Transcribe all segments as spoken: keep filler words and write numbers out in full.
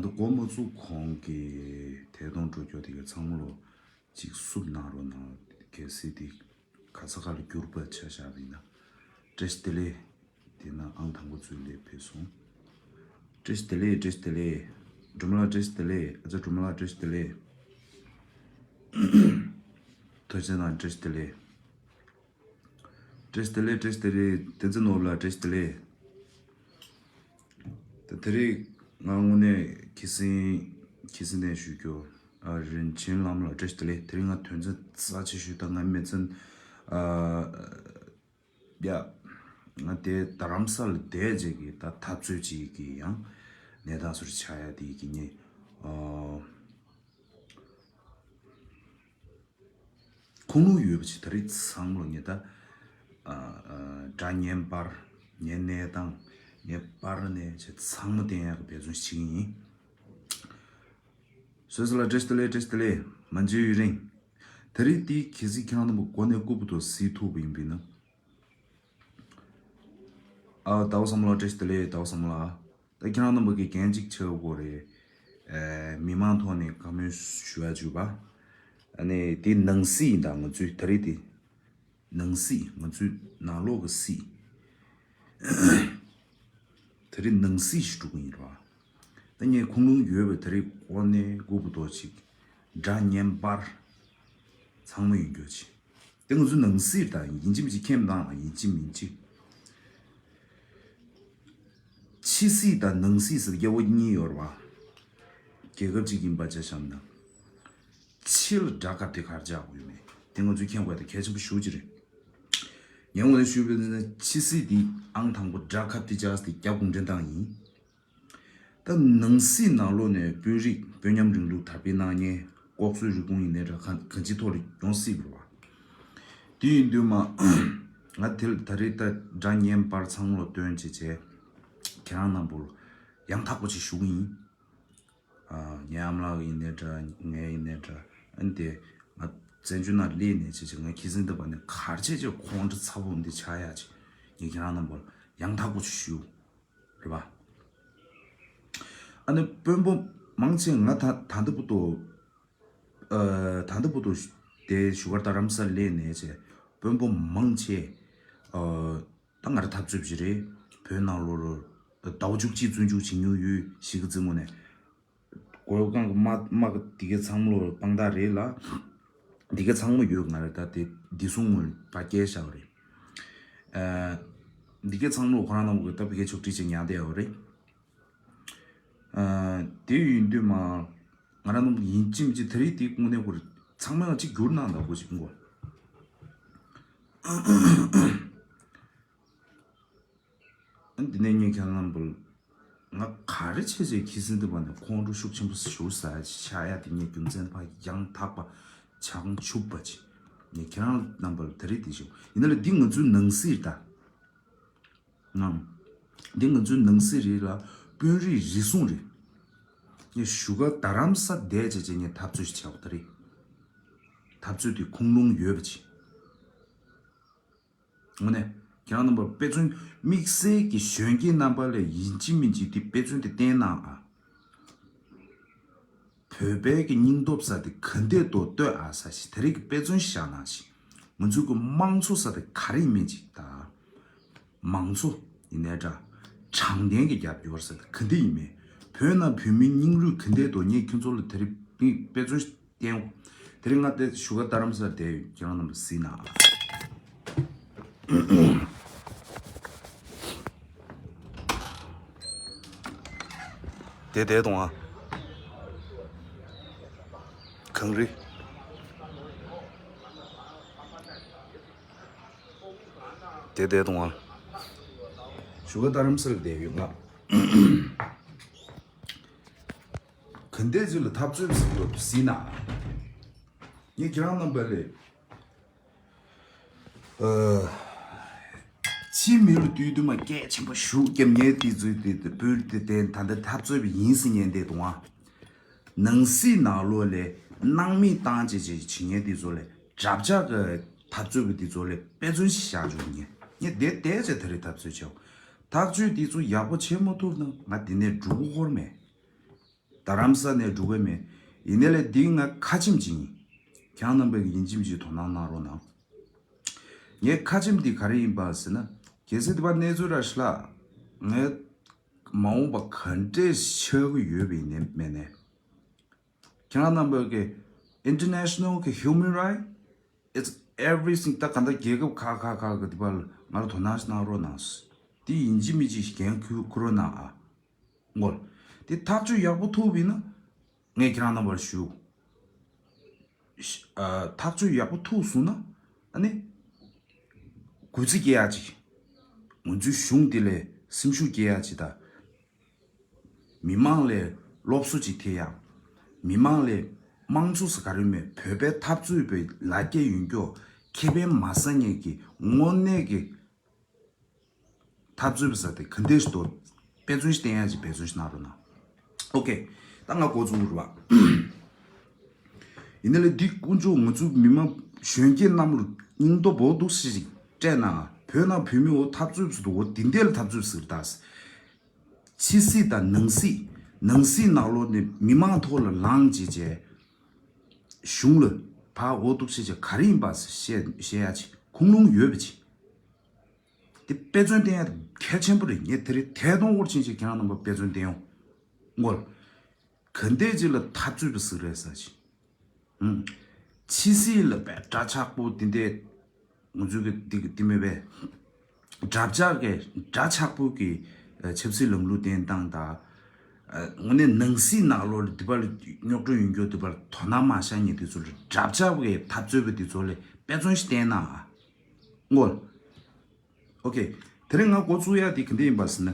ད་འགོ་མ་བཙུགས་གོང་གི་དེ་གདོང་འགྲོ་རྒྱུ་དེ་ག་ཚང་མ་ལོ་གཅིག་སུབ་གནང་རོགས་གནང་། གལ་སྲིད་དེ་ག་ས་ག་ལ་འགྱུར་བ་ཆ་བཞག་པ་ཡིན་ན། བཀྲ་ཤིས་བདེ་ལེགས། དེ་ན་ཨང་དང་པོ་ཚུར་སླེབས་ཕེབས་སོང་། བཀྲ་ཤིས་བདེ་ལེགས། བཀྲ་ཤིས་བདེ་ལེགས། སྒྲོལ་མ་ལགས་བཀྲ་ཤིས་བདེ་ལེགས། ཨ་ཅག་སྒྲོལ་མ་ལགས་བཀྲ་ཤིས་བདེ་ལེགས། ཐུགས་རྗེ་གནང་། བཀྲ་ཤིས་བདེ་ལེགས། བཀྲ་ཤིས་བདེ་ལེགས། བཀྲ་ཤིས་བདེ་ལེགས། བསྟན་འཛིན་ནོར་བུ་ལགས་བཀྲ་ཤིས་བདེ་ལེགས། ད་དེ་རིང་ང་དངོས་གནས་ཁྱི་སེང་ཁྱི་སེང་ནས་ཞུ་རྒྱུ། ཨ་རིན་ཆེན་ལམ་ལ་བཀྲ་ཤིས་བདེ་ལེགས། དེ་རིང་ང་དོན་ཚན་རྩ་ཆེ་ཤོས་དང་ང་མི་ཚན་ཨ་ཡ། ང་དེ་རྡ་རམ་ས་ལ་བསྡད་རྗེས་ཀྱི་ད་འཐབ་རྩོད་ཅིག་གི་ཡང་གནས་སྟངས་སུ་ཆགས་ཡ་དེ་གི་ངས་ཨ། ཁུངས་ལུང་ཡོད་པ་ཅིག་ད་རེས་ཚང་མ་ལ་ངས་ད་ཨ་ཨ་སྒྲ་སྙན་པར་ངའི་གནས་སྟངས་ངའི་པར་ནས་ཅིག་ཚང་མ་བསྟན་ཡག་གི་འབད་བརྩོན་ཞིག་ཡིན། བཟོད་ས་ལ་བཀྲ་ཤིས་བདེ་ལེགས། བཀྲ་ཤིས་བདེ་ལེགས། མ་འཇིགས་ཡུན་རིང་། ད་རེས་འདི་གལ་སྲིད་ཁྱེད་རང་རྣམ་པ་མགོ་ནས་རྐུབ་བུ་དུ་གཟིགས་ཐུབ་པ་ཡིན་པས་ན། ཨ་ཟླ་བ་བསམ་ལ་བཀྲ་ཤིས་བདེ་ལེགས། ཟླ་བ་བསམ་ལ། ད་ཁྱེད་རང་རྣམ་པ་གི་འགན་གཅིག་ཆགས་དགོས་རེད། ཨེ་མི་མང་ཐོག་ནས་བཀའ་མོལ་ཞུ་ཡ་བྱུས་པ། ཨ་ནི་དེ་ནང་སྲིད་ཡིན། ད་ང་ཚོའི་ད་རེས་དེ་ནང་སྲིད། ང་ཚོའི་ནང་ལོགས་ཀྱི་སྲིད། ད་རེས་ནང་སྲིད་ཞིག་འགྲོ་གི་ཡིན་ར། ད་ངས་ཁུངས་ལུང་ཡོད་པའི་ད་རེས་འོ་ནས་མགོ་བུ་དོ་ཅིག་སྒྲ་སྙན་པར་ཚང་མ་ཡིན་རྒྱུ་ཅིག་དེ་ང་ཚོ་ནང་སྲིད་དང་ཡིན་གཅིག་མིན་གཅིག་ཁྱེད་དང་ཡིན་གཅིག་མིན་གཅིག་ཕྱི་སྲིད་དང་ནང་སྲིད་ཟེར་སྐྱེ་བོ་གཉིས་ཡོད་རེད་བ། རྒྱལ་ཁབ་ཅིག་ཡིན་པ་ཆ་བཞག་ན། ཕྱི་ལ་དགྲ་ཁ་དེ་གར་བཅག་དགོས་ཡོད་མེད་དེ་ང་ཚོས་མཁྱེན་དགོས་དེ་གལ་ཆེན་པོ་ཞེ་པོ་ཅིག་རེད། ངས་ངོས་ནས་ཞུས་པ་ཡིན་ན་ཕྱི་སྲིད་དེ་ཨང་དང་པོ་དགྲ་ཁ་དེ་བཅག་སྟེ་རྒྱ་གུང་ཁྲན་ཏང་ཡིན། ད་ནང་སྲིད་ནང་ལོགས་ནས་དཔོན་རིགས་དཔོན་ཉམས་རིང་ལུགས་དར་སྤེལ་གནང་མཁན་ལྐོག་གསོད་རུས་ཁུངས་ཡིན་ནའི་འདྲ་ག་གང་ཅིའི་ཐོག་ལ་ཡོང་སྲིད་པ་རེད་བ། དེ་ཡིན་དུས་མ་ང་དེ་ལ་ད་རེས་ད་སྒྲ་སྙན་པར་ཚང་མ་ལ་སྟོན་བྱས་བྱས་ཁྱེད་རང་རྣམ་པ་ལ་ཡང་དག་པོ་ཅིག་ཞུ་གི་ཡིན། ཨ་ངའི་ཨ་མ་ལགས་ཡིན་ནའི་འདྲ་ངའི་ཡིན་ནའི་འདྲ་ཨ་ནི་དེ་ང་བཙན་བྱོལ་ནང་སླེབས་ནས་བྱས་བྱས་ང་ཁྱི་སེང་འདི་བ་ནས་གར་བྱས་བྱས་ཁོང་ཁྲོ་ཚ་པོ་འདི་ཆགས་ཡ་ཅིག་ངས་ཁྱེད་རང་རྣམ་པ་ལ་ཡང་དག་པོ་ཅིག་ཞུ། རེད་པ། ཨ་ནི་དཔོན་པོ་མང་ཆེ་ང་ད་ད་ལྟ་བུ་དུ་ཨ་ད་ལྟ་བུ་དུ་དེ་བཞུགས་སྒར་རྡ་རམ་ས་ལ་སླེབས་ནས་བྱས་དཔོན་པོ་མང་ཆེ་ཨ་ད་ང་རང་འཐབ་རྩོད་བྱེད་རེད། བོད་ནང་ལོགས་ལ་ཟླ་བ་བཅུ་གཅིག་བཙོན་འཇུག་བྱེད་མྱོང་ཡོད་ཞིག་གི་རྩེ་མོ་ནས་གོ་སྐབས་མ་མ་འདི་གའི་ཚང་མ་ལོ་དཔང་རྟགས་རེད་ལ། འདི་གའི་ཚང་མ་ཡོད་ང་རེད། ད་དེ་འདི་སོང་ངོ་ཕ་སྐད་བཞག་རེད། ཨ་འདི་གའི་ཚང་མ་ལོ་ཁོ་རང་རྣམས་ཀྱི་ད་བི་གའི་ཆོག་ཁྲིག་ཅིག་ཉར་བསྡད་ཡོད་རེད། ཨ་དེ་ཡིན་དུས་མ་ང་རང་རྣམས་ཡིན་གཅིག་མིན་གཅིག་ད་རེས་དེ་དངོས་གནས་ཁོ་རེ་ཚང་མ་ལ་གཅིག་གྱུར་གནང་འདྲ་པོ་ཞིག་གོ། འདི་ནས་ངས་ཁྱེད་རྣམ་པར་ང་ག་རེ་བྱས་བྱས་ཁྱི་སེང་འདི་བ་ནས་ཁོང་ཁྲོ་ཤུགས་ཆེན་པོ་ཞུ་ས་ཆགས་ཡ་དེ་ངས་རྒྱུ་མཚན་ཕ་ཡང་དག་པ་བྱང་ཆུབ་པ་ཅིག་ངས་ཁྱེད་རང་རྣམ་པར་ད་རེས་དེ་ཞུ་ཡིན་ན་ལ་འདི་ང་ཚོའི་ནང་སྲིད་ད་ངམ་འདི་ང་ཚོའི་ནང་སྲིད་རེད་ལ་དཔོན་རིགས་རེ་ཟུང་རེད། ངས་བཞུགས་སྒར་རྡ་རམ་ས་བསྡད་བྱས་བྱས་ངས་འཐབ་རྩོད་ཞིག་བྱས་པ་ད་རེས་འཐབ་རྩོད་དེ་ཁུངས་ལུང་ཡོད་པ་ཅིག་དངོས་གནས་ཁྱེད་རང་རྣམ་པར་དཔེ་མཚོན་དམིགས་བསལ་གྱི་གཞོན་སྐྱེས་རྣམ་པ་ལ་ཡིན་གཅིག་མིན་གཅིག་དེ་དཔེ་མཚོན་དེ་བསྟན་གནང་ཨ། བོད་པའི་གི་སྙིང་སྟོབས་ས་དེ་ག་འདྲས་ཏོ་ལྟོས་ཨ་ས་ཞིག་དེ་རིགས་ཀྱི་དཔེ་མཚོན་བཞག་གནང་ཞིག་ང་ཚོ་གི་དམངས་གཙོ་ས་དེ་ག་རེ་ཡིན་མིན་ཅིག་ད། མང་གཙོ་ཡིན་ནའི་འདྲ། དྲང་བདེན་གྱི་རྒྱབ་སྐྱོར་ཟེར་ག་འདི་ཡིན་མིན། བོད་ནང་བོད་མིའི་སྙིང་རུས་ག་འདི་དོ་ངས་ཁྱོད་ཚོ་ལ་དེ་རིང་དཔེ་མཚོན་བསྟན། དེ་རིང་ང་དེ་བཞུགས་སྒར་རྡ་རམ་ས་ལ་བསྡད་ཡོད་ཁྱེད་རང་རྣམས་གཟིགས་ན། དེ་བསྡད་དང་ཨ། གངས་རི། དེ་བསྡད་དང་ཨ། བཞུགས་སྒར་རྡ་རམ་ས་ལ་བསྡད་ཡོད་ང་། ག་འདྲས་ཅིག་ལ་འཐབ་རྩོད་ཟེར་དགོས་ཟིན་ན། ངས་ཁྱེད་རང་རྣམ་པ་ལས། ཨ། ཕྱིའི་མི་ལ་བསྡུས་དུས་མ་སྐད་ཆེན་པོ་ཞུ་རྒྱབ་ངས་དེ་ཚོའི་དེ་དེ་བོད་དེ་དེ་ད་ལྟ་འཐབ་རྩོད་པ་ཡིན་ཟེར་ངས་འདས་དང་ཨ། ནང་སྲིད་ནང་ལོགས་ལས་སྣང་མེད་བཏང་བྱས་བྱས་བྱེད་ངས་དེ་ཚོ་ལས་དྲག་ཆག་གི་འཐབ་རྩོད་པ་དེ་ཚོ་ལས་དཔེ་མཚོན་ཞིག་བཞག་བྱུང་ངས་ངས་དེ་བལྟས་བྱས་ད་རེས་འཐབ་རྩོད་བྱས། ཐག་གཅོད་དེ་ཚོ་ཡག་པོ་བྱེད་མ་ཐུབ་ན་ང་དེ་ནས་འགྲོ་གི་ཧོར་མེད། རྡ་རམ་ས་ནས་འགྲོ་གི་མེད། ཡིན་ནའི་ལས་འདི་ང་ཁ་ཆེམས་ཅིག་ཡིན། ཁྱེད་རང་རྣམ་པས་ཡིན་གཅིག་མིན་གཅིག་དོ་སྣང་གནང་རོགས་གནང་། ངའི་ཁ་ཆེམས་འདི་ག་རེ་ཡིན་པ་ཟེར་ན། གལ་སྲིད་དེ་བར་གནས་ཚུལ་ར་ཤི་ལ། ངས་མ་འོངས་པ་ག་འདྲས་ཆགས་ཀྱི་ཡོད་པ་ཡིན་ནའི་མེད་ནའི། ཁྱེད་རང་རྣམ་པ་གི་International གི་Human Right, it's everything. ད་ག་འདྲ་རྒྱལ་ཁབ་ཁག་ཁག་ཁག་གི་དེ་བར་ང་ལ་དོ་སྣང་གནང་རོགས་གནང་། དེ་ཡིན་གཅིག་མིན་གཅིག་འགན་ཁུར་ཁུར་རོགས་གནང་ཨ། ངོ་། དེ་ཐག་གཅོད་ཡག་པོ་ཐུབ་པ་ཡིན་ན། ངས་ཁྱེད་རང་རྣམ་པར་ཞུ། ཨ། ཐག་གཅོད་ཡག་པོ་ཐུག་སོང་ན། ཨ་ནི། གུས་བརྩི་སྐྱེ་ཡག་ཅིག་ང་ཚོའི་གཞུང་འདི་ལས་སེམས་ཤུགས་སྐྱེ་ཡག་ཅིག་དང་། མི་མང་ལ་སློབ་གསོ་ཅིག་ཐེབས་ཡག་མི་མང་ལ་དམངས་གཙོ་ཟེར་ག་རེ་མེད། བོད་པའི་འཐབ་རྩོད་པའི་ལ་རྒྱ་ཡོད་མཁན། ཁེ་ཕན་མ་ཟ་མཁན་གྱི་དངོས་གནས་ཀྱི་འཐབ་རྩོད་པ་ཟེར་དེ་ག་འདྲས་ཤིག་འདུག་དཔེ་མཚོན་ཞིག་བསྟན་ཡག་ཅིག་འབད་བརྩོན་ཞིག་གནང་རོགས་གནང་། ཨོ་ཀེ། ད་ང་འགོ་བཙུགས་རེད་བ། ཡིན་ནའི་ལས་འདི་དཀོན་མཆོག་ང་ཚོའི་མི་མང་གཞོན་སྐྱེས་རྣམས་ལ་སྙིང་སྟོབས་འོ་འདུག་ཞིག་སྤྲད་ན། བོད་ནང་བོད་མི་འོ་འཐབ་རྩོད་པ་ཟེར་འདུག་འོ་འདི་འདྲས་ལ་འཐབ་རྩོད་པ་ཟེར་ད། ཕྱི་སྲིད་དང་ནང་སྲིད། ནང་སྲིད་ནང་ལོགས་ནས་མི་མང་ཐོག་ལ་ལངས་བྱས་བྱས། གཞུང་ལ་ཕར་འོ་འདུག་ཞིག་བྱས་ག་རེ་ཡིན་པ་བཤད་བཤད་ཡག་ཅིག་ཁུངས་ལུང་ཡོད་པ་ཅིག་དེ་དཔེ་མཚོན་བསྟན་ཡག་གལ་ཆེན་པོ་རེད། ངས་དེ་རིང་ཐད་གཏོང་སྐོར་ཕྱིན་ཆད་ཁྱེད་རང་རྣམ་པ་དཔེ་མཚོན་བསྟན་ཡོང་། ངོ་། ག་འདྲས་ཅིག་ལ་འཐབ་རྩོད་པ་ཟེར་རེད་ཟེར་ཅིག་ཨུམ། ཕྱི་སྲིད་ལ་དཔེ་འདྲ་ཆགས་པོ་དེ་འདྲས་ང་ཚོའི་གི་འདི་གི་འདི་མེད་པས། དགྲ་ཇག་གི་དགྲ་ཆགས་པོ་གི་ཆབ་སྲིད་ལམ་ལུགས་བསྟེན་སྟངས་དང་། དངོས་གནས་ནང་སྲིད་ནང་ལོགས་ལ་འདི་པར་རྙོག་དྲ་ཡོང་རྒྱུ་འདི་པར་དོ་སྣང་མ་བྱ་མཁན་དེ་ཚོ་ལ་དགྲ་ཇག་གི་འཐབ་རྩོད་པ་འདི་ཚོ་ལ་དཔེ་མཚོན་ཞིག་བསྟན་ན་ཨ། ངོ་། ཨོ་ཀེ། དེ་རིང་ང་འགོ་བཙུགས་ཡག་དེ་ག་འདྲ་ཡིན་པ་ཟེར་ན།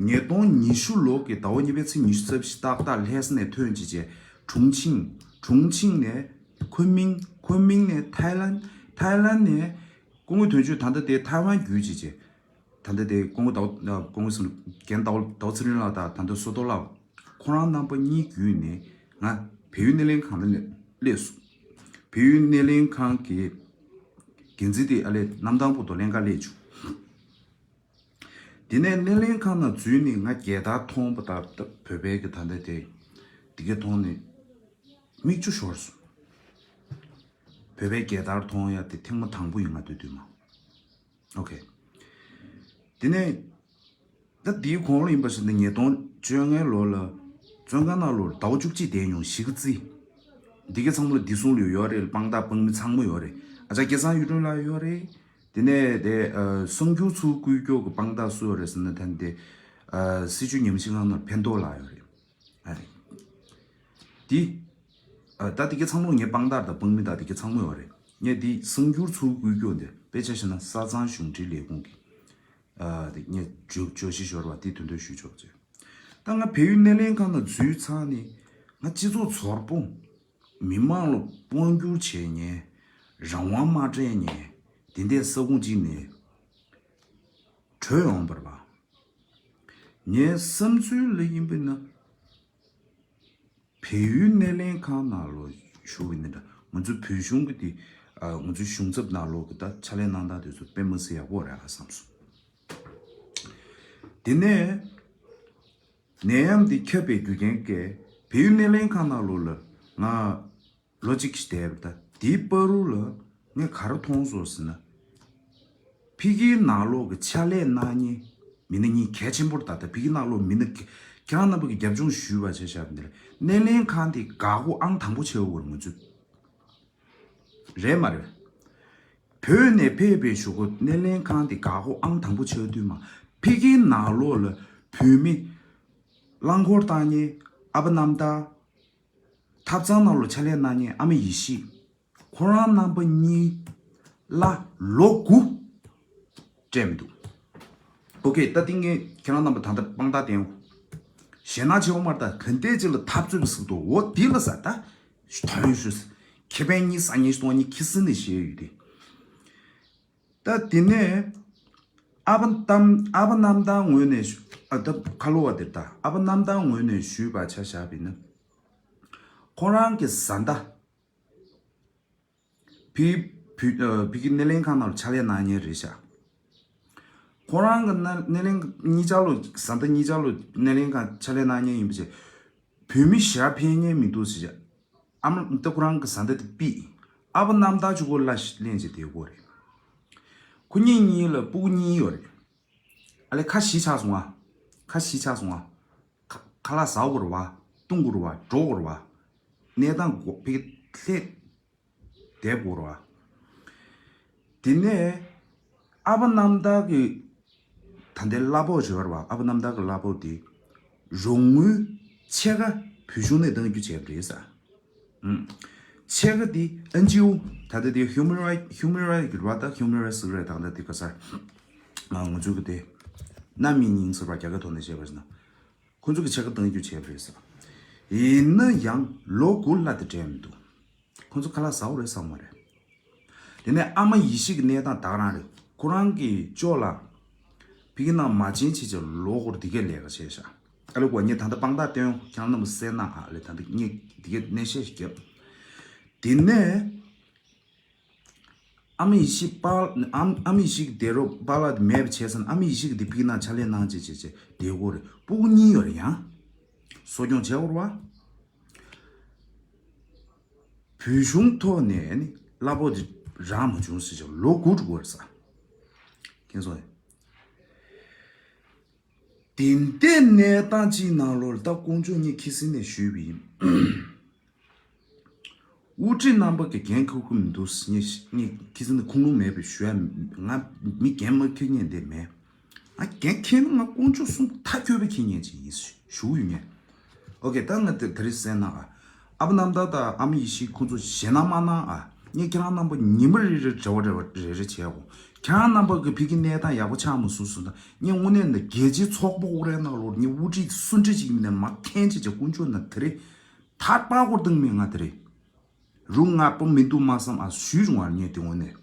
ཉིས་སྟོང་ཉི་ཤུ་ལོ་གི་ཟླ་བ་གཉིས་པའི་ཚེས་ཉི་ཤུ་རྩ་བཞི་ཏག་ཏག་ལྷ་ས་ནས་ཐོན་བྱས་བྱས། ཁྲུང་ཆིང་། ཁྲུང་ཆིང་ནས་ཁོན་མིང་། ཁོན་མིང་ནས་ཐའི་ལན། ཐའི་ལན་ནས་སྐུ་ངོ་དོན་གཅོད་ད་ལྟ་དེ་ཐའེ་ཝན་བརྒྱུད་བྱས་བྱས། ད་ལྟ་དེ་སྐུ་ངོ་ཟླ་བ་སྐུ་ངོ་ཟེར་རྒན་ཟླ་བ་ཟླ་བ་ཚེ་རིང་ལགས་དང་ད་ལྟ་བསོད་རྡོར་ལགས། ཁོ་རང་རྣམ་པ་གཉིས་བརྒྱུད་ནས་ང་བལ་ཡུལ་སྣེ་ལེན་ཁང་ལ་སླེབས་སོང་། བལ་ཡུལ་སྣེ་ལེན་ཁང་གི་འགན་འཛིན་དེ་ཨ་ལས་གནམ་ཐང་ཕུག་ཏུ་ལྷན་ཁང་སླེབས་བྱུང་། དེ་ནས་སྣེ་ལེན་ཁང་ནང་འཛུལ་ནས་ང་རྒྱལ་དར་མཐོང་བ་ལྟར་བོད་པའི་གི་ད་ལྟ་དེ་དེ་ག་མཐོང་ནས་མིག་ཆུ་ཤོར་སོང་། བོད་པའི་རྒྱལ་དར་མཐོང་ཡ་དེ་ཐེངས་མ་དང་པོ་ཡིན། ང་དུས་དུས་མ། ཨོ་ཀེ། དེ་ནས་ད་དེའི་གོང་ལ་ཡིན་པ་ཞིག་ནི་ཉིས་སྟོང་བཅོ་ལྔའི་ལོ་ལ་བཙོན་ཁང་ནང་ལོ་ཟླ་བ་བཅུ་གཅིག་བསྡད་མྱོང་། གཞིས་ཀ་རྩེ། འདི་གའི་ཚང་མ་ལ་བདེ་སྲུང་ལ་ཡོད་རེད། དཔང་རྟགས་དཔང་མི་ཚང་མ་ཡོད་རེད། ཨ་ཅག་སྐལ་བཟང་གཡུ་སྒྲོན་ལགས་ཡོད་རེད། དེ་ནས་དེ་གསར་འགྱུར་ཚུར་བསྐུར་མཁན་གྱི་དཔང་རྟགས་སུ་ཡོད་རེད་ཟེར་ན་ད་དེ་སྲིད་བྱུས་ཉམས་ཞིབ་ཁང་ནང་ཕན་ཐོགས་ལགས་ཡོད་རེད། ཨ་རེད། དེ། ད་དེ་གའི་ཚང་མ་ངའི་དཔང་རྟགས་དང་དཔང་མི་དང་དེ་གའི་ཚང་མ་ཡོད་རེད། ངས་དེ་གསར་འགྱུར་ཚུར་བསྐུར་མཁན་དེ་དཔེ་ཆ་བཞག་ན་ས་གཙང་གཞུང་འབྲེལ་ལས་ཁུངས་ཀྱི། ཨ་དེ་ངས་བརྗོད་བརྗོད་གཞི་ཤོར་བ་དེ་དོན་དུ་ཞུ་ཆོག་ཅེས། ད་ང་བལ་ཡུལ་སྣེ་ལེན་ཁང་ནང་འཛུལ་ཚར་ནས་ང་སྤྱི་ཚོགས་ཚོར་སྤོང་། མི་མང་ལ་དབང་བསྒྱུར་བྱེད་མཁན། རང་དབང་མ་སྤྲད་མཁན། དེ་འདྲའི་ས་ཁོངས་གཅིག་ནས་བྲོས་ཡོང་བ་རེད་པ། ངའི་བསམ་ཚུལ་ལ་ཡིན་པ་ན། བལ་ཡུལ་སྣེ་ལེན་ཁང་ནང་ལོགས་བཞུགས་པའི་ནི་འདྲ། ང་ཚོའི་བོད་གཞུང་གི་དེ། ཨ། ང་ཚོའི་གཞུང་ཚབ་ནང་ལོགས་ཀྱི་ད་ཕྱག་ལས་གནང་སྟངས་དེ་ཚོ་དཔེ་མི་སྲིད་ཡག་པོ་རེད་ཨ་བསམ་སོང་། དེ་ནས་ནད་ཡམས་འདི་ཁྱབ་པའི་རྒྱུ་རྐྱེན་གྱིས་བལ་ཡུལ་སྣེ་ལེན་ཁང་ནང་ལོགས་ལ་ང་ལོ་གཅིག་ཞིག་བསྡད་པ་རེད། ད་དེའི་བར་དུ་ལ་ངས་ག་རེ་མཐོང་སོང་ཟེར་ན། ཕ་གིའི་ནང་ལོགས་ཀྱི་ཕྱག་ལས་གནང་མཁན་མི་སྣ་གཉིས་གལ་ཆེན་པོ་རེད། ད་ལྟ་ཕ་གིའི་ནང་ལོགས་མི་སྣ་ཁྱེད་རང་རྣམ་པ་གིས་རྒྱབ་ལྗོངས་ཞུས་པ་བྱས་བཞག་པ་འདི་ལ་སྣེ་ལེན་ཁང་དེ་འགག་སྒོ་ཨང་དང་པོ་ཆགས་ཡོད་རེད། ང་ཚོས་རེད་མ་རེད། བོད་ནས་ཕེབས་པའི་གཞུག་གུ་སྣེ་ལེན་ཁང་དེ་འགག་སྒོ་ཨང་དང་པོ་ཆགས་དུས་མ། ཕ་གིའི་ནང་ལོགས་ལ་བོད་མི་རླངས་འཁོར་བཏང་མཁན་ཨ་ཕ་རྣམ་ཐར། ཐབ་ཚང་ནང་ལོགས་ཕྱག་ལས་གནང་མཁན་ཨ་མ་ཡེ་ཤེས། ཁོ་རང་རྣམ་པ་གཉིས་ལ་ལོ་དགུ་སྤྲད་མི་འདུག་ཨོ་ཀེ། ད་འདི་ངས་ཁྱེད་རང་རྣམ་པ་ད་ལྟ་དཔང་རྟགས་བསྟན། ཞེད་སྣང་བྱེད་དགོས་མ་རེད། ད་ག་འདྲས་ཅིག་ལ་འཐབ་རྩོད་པ་ཟེར་གྱི་འདུག་འོ་དེ་ལ་ཟེར། ད་ཐོན་ཤོག་ཁེ་ཕན་གཉིས་ཟ་མཁན་ཞིག་གཏོང་མཁན་ཁྱི་སེ་ནས་བཤད་ཡོད་དེ། ད་དེ་ནས་ཨ་ཕ་གཏམ། ཨ་ཕ་རྣམ་ཐར་ངོས་ནས་ཞུ། ཨ། ད་ཁ་ལོ་བ་དེ་རེད། ད་ཨ་ཕ་རྣམ་ཐར་ངོས་ནས་ཞུས་པ་ཆ་བཞག་པ་ཡིན་ན། ཁོ་རང་གི་བཟའ་ཟླ། ཕ་བུ། ཨ། ཕ་གི་སྣེ་ལེན་ཁང་ནང་ལ་ཕྱག་ལས་གནང་མཁན་རེད་ཤག་ཁོ་རང་གི་སྣེ་སྣེ་ལེན་གཉིས་ཆ་ལོ། བཟའ་ཟླ་གཉིས་ཆ་ལོ་སྣེ་ལེན་ཁང་ཕྱག་ལས་གནང་མཁན་ཡིན་པ་བྱས། བོད་མི་ཞེ་དྲག་ཕན་ཉན་མི་འདུག་ཟེར་བྱས། ཨ་མ་ད་ཁོ་རང་གི་བཟའ་ཟླ་དེ་ཕུད། ཨ་ཕ་རྣམ་དག་ཅིག་ཁོ་ལ་ལེན་བྱས་བསྡད་ཡོད་རེད། ཁོ་གཉིས་གཉིས་ལ་སྤུ་གུ་གཉིས་ཡོད་རེད། ཨ་ལས་ཁ་ཞིག་ཆགས་སོང་ང་། ཁ་ཞིག་ཆགས་སོང་ང་། ཁ་ཁ་ལག་ཟ་དགོས་རེད་བ། བཏུང་དགོས་རེད་བ། འགྲོ་དགོས་རེད་བ། གནས་སྟངས་གོ་ཕིག་ལྷད་བསྡད་དགོས་རེད་བ། དེ་ནས་ཨ་ཕ་རྣམ་དག་གི་ད་ལྟའི་གླ་ཕོགས་བྱེད་པར་བ། ཨ་ཕ་རྣམ་དག་གི་གླ་ཕོགས་དེ་རོགས་དངུལ་ཕྱེད་ཀ་བོད་གཞུང་ནས་གཏང་རྒྱུ་བྱས་པ་རེད་ས། ཨུམ། ཕྱེད་ཀ་དེ་ཨེན་ཇི་ཨོ་ད་ལྟ་དེ་ཧིའུ་མན་རའིཊ་ཧིའུ་མན་རའིཊ་གི་ར་ད་ཧིའུ་མན་རའིཊ་ཟེར་རེད། ད་ལྟ་དེ་ག་ས་ང་ང་ཚོ་གི་དེ་གནའ་མིའི་སྙིང་ཟེར་བ་རྒྱ་སྐད་ཐོག་ནས་བཤད་པ་ཡིན་ན། ཁོ་ཚོ་གི་ཕྱེད་ཀ་གཏང་རྒྱུ་བྱས་པ་རེད་ཟེར། ཡིན་ན་ཡང་ལོ་དགུ་ལྷག་དེ་སྤྲད་མི་འདུག་ཁོ་ཚོ་ཁ་ལག་ཟ་བ་རེད་བསམ་པ་རེད། དེ་ནས་ཨ་མ་ཡེ་ཤེས་ཀྱི་གནས་སྟངས་ད་ག་རང་རེད། ཁོ་རང་གི་ཅོ་ལགས་ཕ་གི་ནང་མ་བྱན་བྱས་བྱས་ལོ་འཁོར་འདི་གས་ལས་ཀ་བྱས་ཤག་ཨ་ལོ་གོ་ངས་ད་ལྟ་དཔང་རྟགས་སྟོན་ཁྱེད་རང་རྣམ་པ་གསན་ན་ཨ་ལས། ད་ལྟ་ངས་འདི་གས་གནས་བཤད་ཞིག་བརྒྱབ། དེ་ནས་ཨ་མ་ཡེ་ཤེས་པཱ་ཨ་ཨ་མ་ཡེ་ཤེས་ཀྱི་དེ་རོ་པཱ་ལགས་དེ་མེད་པ་བྱས་ཙང་ཨ་མ་ཡེ་ཤེས་ཀྱི་དེ་ཕ་གི་ནང་ཕྱག་ལས་གནང་བྱས་བྱས་བྱས་བསྡད་ཡོད་རེད། སྤུ་གུ་གཉིས་ཡོད་རེད། ཡང་གསོ་སྐྱོང་བྱས་ཡོད་རེད་བ། བོད་གཞུང་ཐོག་ནས་ནི་གླ་ཕོགས་དེ་རག་མ་བྱུང་ཟེར་བྱས་ལོ་དགུ་འགྲོ་གི་ཡོད་རེད་ས། མཁྱེན་སོང་ངས། དེ་འདྲའི་གནས་སྟངས་ཅིག་ནང་ལོགས་ལ་ད་དཀོན་མཆོག་ངས་ཁ་སང་ནས་ཞུས་པ་ཡིན། དབུ་ཁྲིད་རྣམ་པ་གིས་འགན་འཁུར་གྱི་མི་འདུག་ངས་ངས་ཁ་སང་ནས་ཁུངས་ལུང་མེད་པའི་ཞུ་ཡ། ང་མི་འགན་མ་འཁུར་མཁན་དེ་མེད། ང་འགན་འཁྱེར་ན་ང་དཀོན་མཆོག་གསུམ་མཐའ་འཁྱོལ་བའི་འཁྱེར་མཁན་ཅིག་ཡིན་ཞུ་གི་ཡོད་ངས། ཨོ་ཀེ། ད་ང་དེ་དེ་རིང་གསན་གནང་ཨ། ཨ་ཕ་རྣམ་དག་དང་ཨ་མ་ཡེ་ཤེས་ཁོང་ཚོ་ཞེད་སྣང་མ་གནང་ཨ། ངས་ཁྱེད་རང་རྣམ་པ་ཉི་མ་རེ་རེ་འབྲེལ་བ་རེ་བ་རེ་རེ་བྱས་གོ། ཁྱེད་རང་རྣམ་པ་གི་ཕ་གི་གནས་སྟངས་ཡག་པོ་ཆགས་མ་སོང་སོང་ན་ངས་དངོས་གནས་ནས་རྒྱལ་སྤྱིའི་ཚོགས་པ་ཨོ་རའི་ནང་ལོགས་ངས་དབུ་ཁྲིད་སུ་འདྲ་ཅིག་ཡིན་ནའི་མར་འཐེན་བྱས་བྱས་དཀོན་མཆོག་ན་དེ་རེད། ཐར་པ་སྐོར་བཏང་མེད་ང་དེ་རེད། རུང་ང་པོ་མི་འདུག་མ་བསམ་ཨ་ཞུས་རུང་བར་ངས་དེ་འོ་ནས།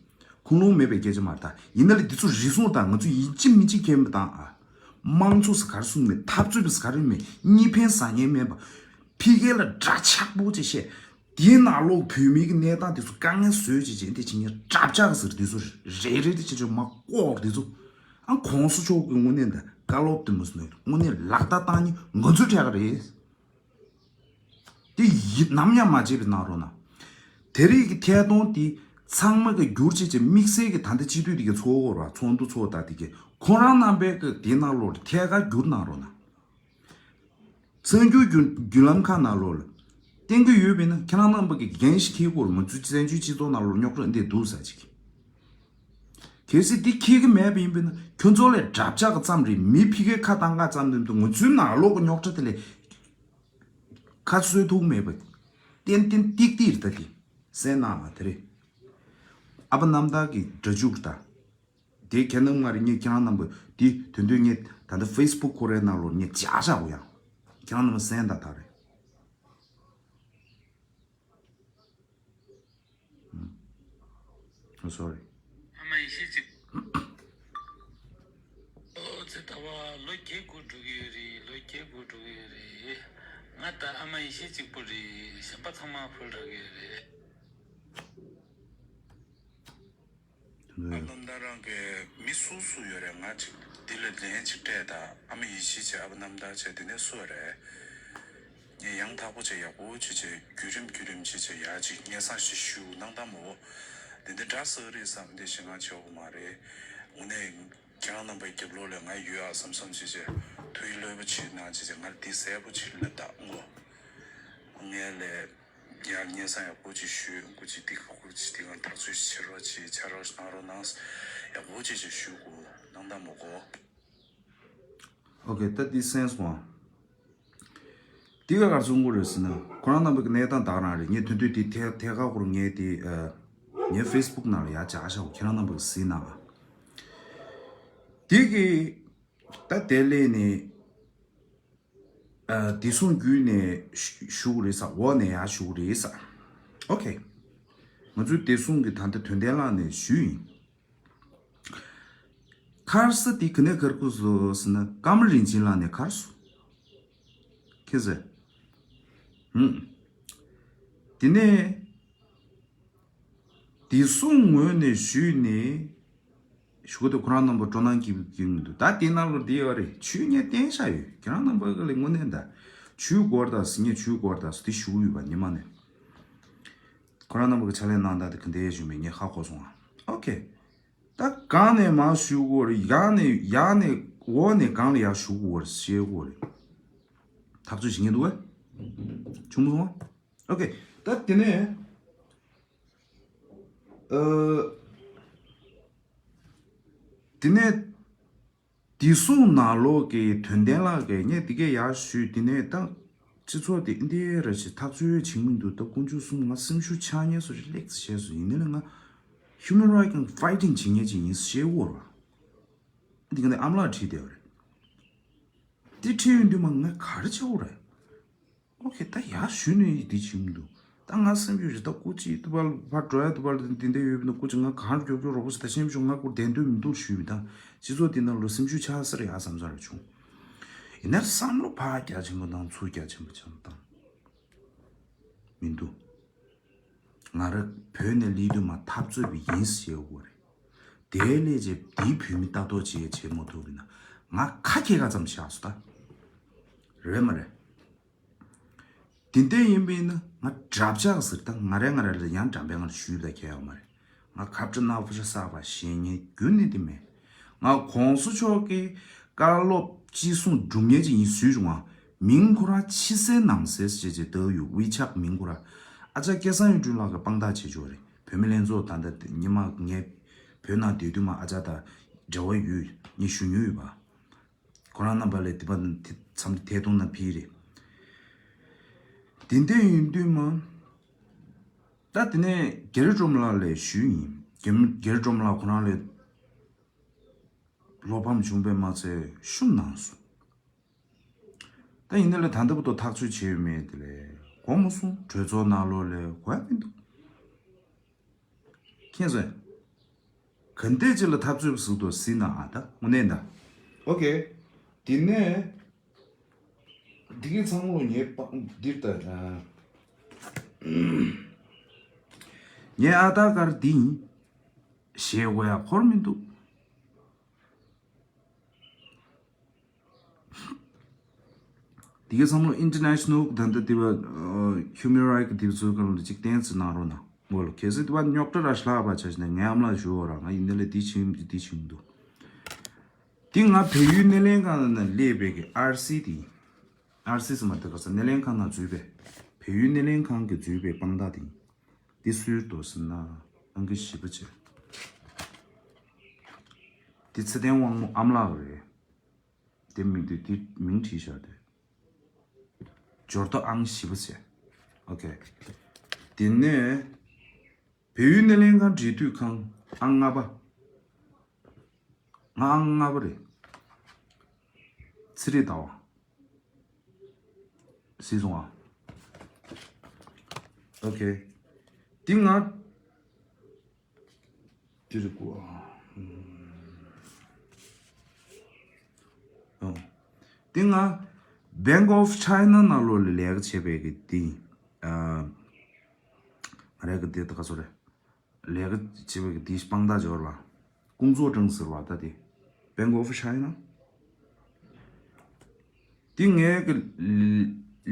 ཁུངས་ལུང་མེད་པའི་སྐད་ཆ་མ་རེད་ད། ཡིན་ན་ལས་འདི་ཚོ་རེ་ཟུང་དང་ང་ཚོ་ཡིན་གཅིག་མིན་གཅིག་མཁྱེན་པ་དང་ཨ། དམངས་གཙོ་ཟེར་ག་རེ་གསུངས་མེད། འཐབ་རྩོད་པ་ཟེར་ག་རེ་མེད། གཉིས་ཕན་ཟ་མཁན་མེད་པ། ཕི་གེ་ལ་འདྲ་ཆགས་པོ་ཅིག་བཤད། དེའི་ནང་ལོགས་བོད་མི་གི་གནས་སྟངས་དེ་ཚོ་དཀའ་ངལ་བཟོས་ཅིག་བྱས་འདི་ཕྱི་ཉིན་དྲ་ཕྱག་ཟེར་འདི་ཚོ་རེ་རེ་དེ་ཕྱི་ཕྱོགས་མ་ལྐོག་འདི་ཚོ། ཨ་གོང་ས་མཆོག་གི་དངོས་གནས་འདི་བཀའ་སློབ་དེ་མ་སོང་ནས་དངོས་གནས་ལག་བསྟར་བཏང་མཁན་ང་ཚོའི་གྲས་ཀ་རེད། དེ་ཡིད་ནམ་ཡང་མ་བརྗེད་པའི་གནང་རོགས་གནང་། དེ་རིགས་ཀྱི་ཐད་གཏོང་དེ་ཚང་མ་གི་བསྒྱུར་བྱས་ཀྱི་དམིགས་བསལ་གྱི་ད་ལྟ་སྤྱི་འཐུས་དེ་གི་ཚོགས་འཁོར་བ་ཚོགས་འདུ་ཚོགས་དང་དེ་གི་ཁོང་རང་རྣམ་པའི་གི་དེ་ནང་ལོགས་ཐད་ཀར་བསྒྱུར་གནང་རོགས་གནང་། གསར་འགྱུར་བརྒྱུད་བརྒྱུད་ལམ་ཁག་ནང་ལོགས་ལ་བསྟན་གྱི་ཡོད་པས་ན་ཁྱེད་རང་རྣམ་པ་གི་འགན་ཞིག་འཁྱེར་དགོས་རེད། མ་ཚུད་བཙན་བྱོལ་སྤྱི་ཚོགས་ནང་ལོགས་རྙོག་དྲ་འདི་འདུག་ས་ཅིག་གལ་སྲིད་འདི་འཁྱེར་གི་མེད་པ་ཡིན་པས་ན་ཁྱོད་ཚོ་ལས་དྲ་ཕྱག་གི་ཙམ་རེད། མི་ཕི་གེ་ཁ་བཏང་ག་ཙམ་དུས་ང་ཚོའི་ནང་ལོགས་གི་རྙོག་དྲ་དེ་ལས། ཁ་གསོས་ཐུག་མེད་པ། ཏན་ཏན་ཏིག་ཏིག་རེད་ད་དེ། སེམས་ནང་ལ་དེ་རེད། ཨ་ཕ་རྣམ་དག་གི་སྒྲ་འཇུག་རེད་ད། དེ་ཁྱེད་རྣམ་ལྔ་རེ་ངས་ཁྱེད་རང་རྣམ་པ་དེ་དོན་དུ་ངས་ད་ལྟ་ཕེ་སི་བུག་ཁོ་རའི་ནང་ལོགས་ངས་བཅག་བཞག་གོ་ཡང་། ཁྱེད་རང་རྣམ་པ་སེམས་ད་ད་རེད། ཨ། སོ་རི། ཨ་མ་ཡེ་ཤེས་ཅིག་ཨོ་ཙི་ད་བ་ལོ་བརྒྱད་དགུ་འགྲོ་གི་ཡོད་རེད། ལོ་བརྒྱད་དགུ་འགྲོ་གི་ཡོད་རེད། ང་ད་ཨ་མ་ཡེ་ཤེས་གཅིག་པུ་རེད། གཞན་པ་ཚང་མ་ཕུལ་རག་གི་ཡོད་རེད། ཨ་ལམ་ད་རང་གི་མི་སུ་སུ་ཡོད་རེད། ང་ཅིག་འདི་ལ་ལན་ཅིག་སྤྲད་ད། ཨ་མ་ཡེ་ཤེས་ཅིག་ཨ་ཕ་རྣམ་དག་ཅིག་དེ་ནས་སུ་རེད། ངས་ཡང་དག་པོ་བྱས་ཡག་པོ་བྱས་བྱས་བརྒྱུད་རིམ་བརྒྱུད་རིམ་བྱས་བྱས་ཡག་ཅིག་སྙན་སེང་ཞིག་ཞུ་གནང་དང་མོ། དེ་འདི་འདྲ་ཟེར་རེད་བསམ་འདི་ཞེ་ང་ཆེ་བོ་མ་རེད། དངོས་གནས་ཁྱེད་རང་རྣམ་པའི་རྒྱབ་ལོགས་ལ་ང་ཡོད་ཨ་བསམ་བསམ་བྱས་བྱས་ཐུགས་ཡིད་ལྷོད་པོ་བྱས་གནང་བྱས་བྱས་ང་འདི་གསལ་པོ་བྱས་ལབ་ད་ངོ་། ངས་ལས་ཡར་སྙན་སེང་ཡག་པོ་ཅིག་ཞུས། སྐུ་མཁྱེན་འདི་ག་སྐུ་མཁྱེན་འདི་ག་ཐག་གཅོད་ཅིག་བྱེད་རོགས་བྱེད། ཕྱག་རོགས་གནང་རོགས་གནང་། ཡག་པོ་ཅིག་ཅིག་ཞུ་དགོས་གནང་དང་མོ་གོ། ཨོ་ཀེ། ད་འདི་སེམས་སོང་ཨ། འདི་ག་གར་སོང་གོ་རེད་ཟེར་ན་ཁོ་རང་རྣམ་པ་གི་གནས་སྟངས་ད་ག་རང་རེད། ངས་དོན་དུས་འདི་ཐད་ཐད་ཀ་སྐོར་ངས་དེ་ཨ་ངའི་ཕེ་སི་བུག་ནང་ལ་ཡར་བཅག་བཞག་ཁྱེད་རང་རྣམ་པ་གི་གཟིགས་གནང་ཨ། འདི་གི་ད་དེ་ལས་ནས། ཨ། བདེ་སྲུང་བརྒྱུད་ནས་ཞུ་ཞུ་གི་རེད་ས། འོག་ནས་ཡར་ཞུ་གི་རེད་ས། ཨོ་ཀེ། ང་ཚོའི་བདེ་སྲུང་གི་ད་ལྟ་དོན་ལྡན་ལགས་ནས་ཞུས་ཡིན། ཁར་ས་དེ་ག་ནས་ཁར་སྐུ་སོ་ཟེར་ན་ཀརྨ་རིན་ཆེན་ལགས་ནས་ཁར་སོ། ཁྱེད་ཟེར། ཧུམ། དེ་ནས། བདེ་སྲུང་ངོས་ནས་ཞུས་ནས། ཞུ་གི་འདུག་ཁོ་རང་རྣམ་པ་སྤྲོ་སྣང་སྐྱིད་པོ་སྐྱིད་མི་འདུག་ད་དེ་ནང་ལོགས་བསྡད་ཡོད་རེད། ཆོས་ཉན་བསྟན་བཞག་ཡོད། ཁྱེད་རང་རྣམ་པ་གི་ལས་དངོས་གནས་ད། ཇུས་འགོར་ད་ཟེར། ངས་ཇུས་འགོར་ད་ཟེར་དེ་ཞུ་གི་ཡོད་པ་ཉི་མ་ནས། ཁོ་རང་རྣམ་པ་གི་ཕྱག་ལས་གནང་སྟངས་དེ་ག་འདྲ་ཞིག་མེད་ངས་ཧ་གོ་སོང་ཨ། ཨོ་ཁེ། ད་གང་ནས་མར་ཞུ་དགོས་རེད། ཡང་ནས་ཡང་ནས་འོག་ནས་གང་ལ་ཡར་ཞུ་དགོས་རེད་ཤེས་དགོས་རེད། ཐག་གཅོད་བྱེད་མཁན་འདུག་གས། བྱུང་མ་སོང་ཨ། ཨོ་ཁེ། ད་དེ་ནས། ཨ། དེ་ནས་བདེ་སྲུང་ནང་ལོགས་ཀྱི་དོན་ལྡན་ལགས་ཀྱིས་ངས་འདི་གས་ཡར་ཞུས། དེ་ནས་ད་སྤྱི་ཚོགས་དེ་འདི་ར་ཞིག་ཐག་གཅོད་བྱེད་མི་འདུག་ད་དཀོན་མཆོག་གསུམ་ང་སེམས་ཤུགས་ཆག་མཁན་བཟོ་ཞིག་སླེབས་བྱས་སོང་། ཡིན་ནའི་ང་human right fighting བྱེད་མཁན་ཅིག་ཡིན་ཤེས་དགོས་ར། འདི་ག་ནས་ཨམ་ལགས་བྲིས་བསྡད་པ་རེད། འདི་བྲིས་ཡོང་དུས་མ་ང་ག་རེ་བྱེད་དགོས་རེད། ཨོ་ཁེ། ད་ཡར་ཞུས་ནས་འདི་བྱེད་མི་འདུག་ད་ང་སེམས་ཤུགས་ཞིག་ད་སྐུ་མཁྱེན་དུ་བར་ཕར་འགྲོ་ཡ་དུ་བར་འདི་འདྲ་ཡོད་པ་ན་སྐུ་མཁྱེན་ང་གང་མགྱོགས་མགྱོགས་རོགས་པ་ཟེར། ད་སེམས་ཤུགས་ང་སྐུ་བདེན་དོན་མི་འདུག་ཞུས་པ་དང་སྤྱི་ཚོགས་འདི་ནང་ལ་སེམས་ཤུགས་ཆག་ས་རེད་ཡ་བསམ་ས་རེད་བྱུང་། ཡིན་ནའི་བསམ་བློ་ཕར་རྒྱག་ཆེན་པོ་དང་ཚུར་རྒྱག་ཆེན་པོ་ཆང་བཏང་མི་འདུག་ང་རང་བོད་ནས་སླེབས་དུས་མ་འཐབ་རྩོད་པ་ཡིན་ཟེར་དགོས་རེད། དེའི་སླད་ཅེས་དེའི་བོད་མི་ལྟ་རྟོག་བྱེད་བྱེད་མ་ཐུབ་པ་ཡིན་ན་ང་ཁ་སྐྱེལ་ག་ཙམ་བཞག་སོ་ད། རེད་མ་རེད། དེ་འདྲ་ཡིན་པས་ན་ང་འདྲ་ཆགས་ཟེར། ད་ང་རེ་ང་རེ་ལ་ཡང་འགྲམ་པའི་ང་ལ་ཞུས་པ་ད་ཁྱད་ཡོད་མ་རེད། ང་ཁ་བྲལ་ནག་པོ་ཆ་བསགས་པ་ཞེད་མཁན་རྒྱུན་ནས་དེ་མེད། ང་གོང་ས་མཆོག་གི་བཀའ་སློབ་ཅི་གསུང་སྒྲུབ་མཁན་ཅིག་ཡིན་ཟེར་བྱུང་བ། མིང་ཁོ་རང་ཕྱི་གསལ་ནང་གསལ་ཟེར་བྱས་བཏགས་ཡོད། ཝི་ཆག་མིང་ཁོ་རང་ཨ་ཅག་སྐལ་བཟང་གཡུ་སྒྲོན་ལགས་ཀྱི་དཔང་རྟགས་བྱེད་ཆོག་རེད། བོད་མི་ལྷན་ཚོགས་ད་ལྟ་ཉི་མ་ངས་བོད་ནང་བསྡད་དུས་མ་ཨ་ཅག་དང་འབྲེལ་བ་ཡོད། ངས་ཞུ་མྱོང་ཡོད་པ། ཁོ་རང་རྣམ་པ་ལ་དེ་པ་དེ་མཚམས་ཐད་གཏོང་ན་ཕིའི་རེད། དེ་འདྲ་ཡིན་དུས་མ། ད་དེ་ནས་རྒྱ་རི་སྒྲོལ་མ་ལགས་ལ་ཞུས་ཡིན། རྒྱ་རྒྱ་རི་སྒྲོལ་མ་ལགས་ཁོ་རང་ལ་བློ་ཕམ་བྱུང་བས་མ་ཚད་ཤུམ་གནང་སོང་། ད་ཡིན་ནའི་ལ་ད་ལྟ་བར་དུ་ཐག་གཅོད་བྱས་ཡོད་མེད་དེ་ལས་གོ་མ་སོང་། གྲོས་ཚོགས་ནང་ལོགས་ལ་གོ་ཡ་མི་འདུག་མཁྱེན་སོང་། ག་འདྲས་ཅིག་ལ་འཐབ་རྩོད་པ་ཟེར་དུས་སྲིད་ན་ཨ་ད་དངོས་གནས་ད། ཨོ་ཁེ། དེ་ནས་འདི་གའི་ཚང་མ་ལོ་ངའི་པ་འདིར་ད། ངའི་ཨ་ད་གར་འདི་ཡིན། ཞེས་གོ་ཡ་འཁོར་མི་འདུག་དེ་གའི་བསམ་བློ་ཨིན་ཊར་ནེ་ཤ་ནལ་གི་ད་ལྟ་དེ་བ་ཨ་ཧིའུ་མན་རའིཊ་གི་དེ་ཚོའི་སྒང་ལ་ཅིག་གཏན་ཚིགས་གནང་རོགས་གནང་། ངོ་ལ་གལ་སྲིད་དེ་བ་རྙོག་དྲ་ར་ཤི་ལྷག་པ་ཆ་བཞག་ན་ངའི་ཨ་མ་ལགས་ཞུ་བ་ར་ང་ཡིན་ནའི་ལ་དེ་བྱིན་དེ་བྱིན་འདུག་དེ་ང་བལ་ཡུལ་སྣེ་ལེན་ཁང་ནང་སླེབས་པའི་གི་ཨར་སི་དེ་ཡིན། ཨར་སི་ཟེར་མ་དེ་ག་ས་སྣེ་ལེན་ཁང་ནང་འཛུལ་བའི་བལ་ཡུལ་སྣེ་ལེན་ཁང་གི་འཛུལ་བའི་དཔང་རྟགས་དེ་ཡིན། དེ་སུའི་འདུག་ཟེར་ན་ཨང་ཀི་བཞི་པ་བྱས། དེ་ཚེ་བརྟན་དབང་མོ་ཨ་མ་ལགས་རེད། དེ་མི་དེ་དེ་མིང་བྲིས་བཞག་དེ། འབྱོར་ཐོ་ཨང་བཞི་པ་བྱས། ཨོ་ཁེ། དེ་ནས་བལ་ཡུལ་སྣེ་ལེན་ཁང་འབྲེལ་མཐུད་ཁང་ཨང་ལྔ་པ། ང་ཨང་ལྔ་པ་རེད། ཚེ་རིང་ཟླ་བ། གཟིགས་སོང་ཨ། ཨོ་ཁེ། འདི་ང་། འདི་རེད་གོ་ཨ། ཨོ། འདི་ང་། Bank of China ནང་ལོགས་ལ་ལས་ཀ་བྱེད་པའི་གི་འདི། ཨ། ང་རང་གི་འདི་ད་ག་ཚོད་རེད། ལས་ཀ་བྱེད་པའི་གི་དེའི་དཔང་རྟགས་འབྱོར་བ། ཀུང་ཙོ་ཀྲང་ཟེར་བ་ད་དེ། Bank of China། དེ་ངའི་གི་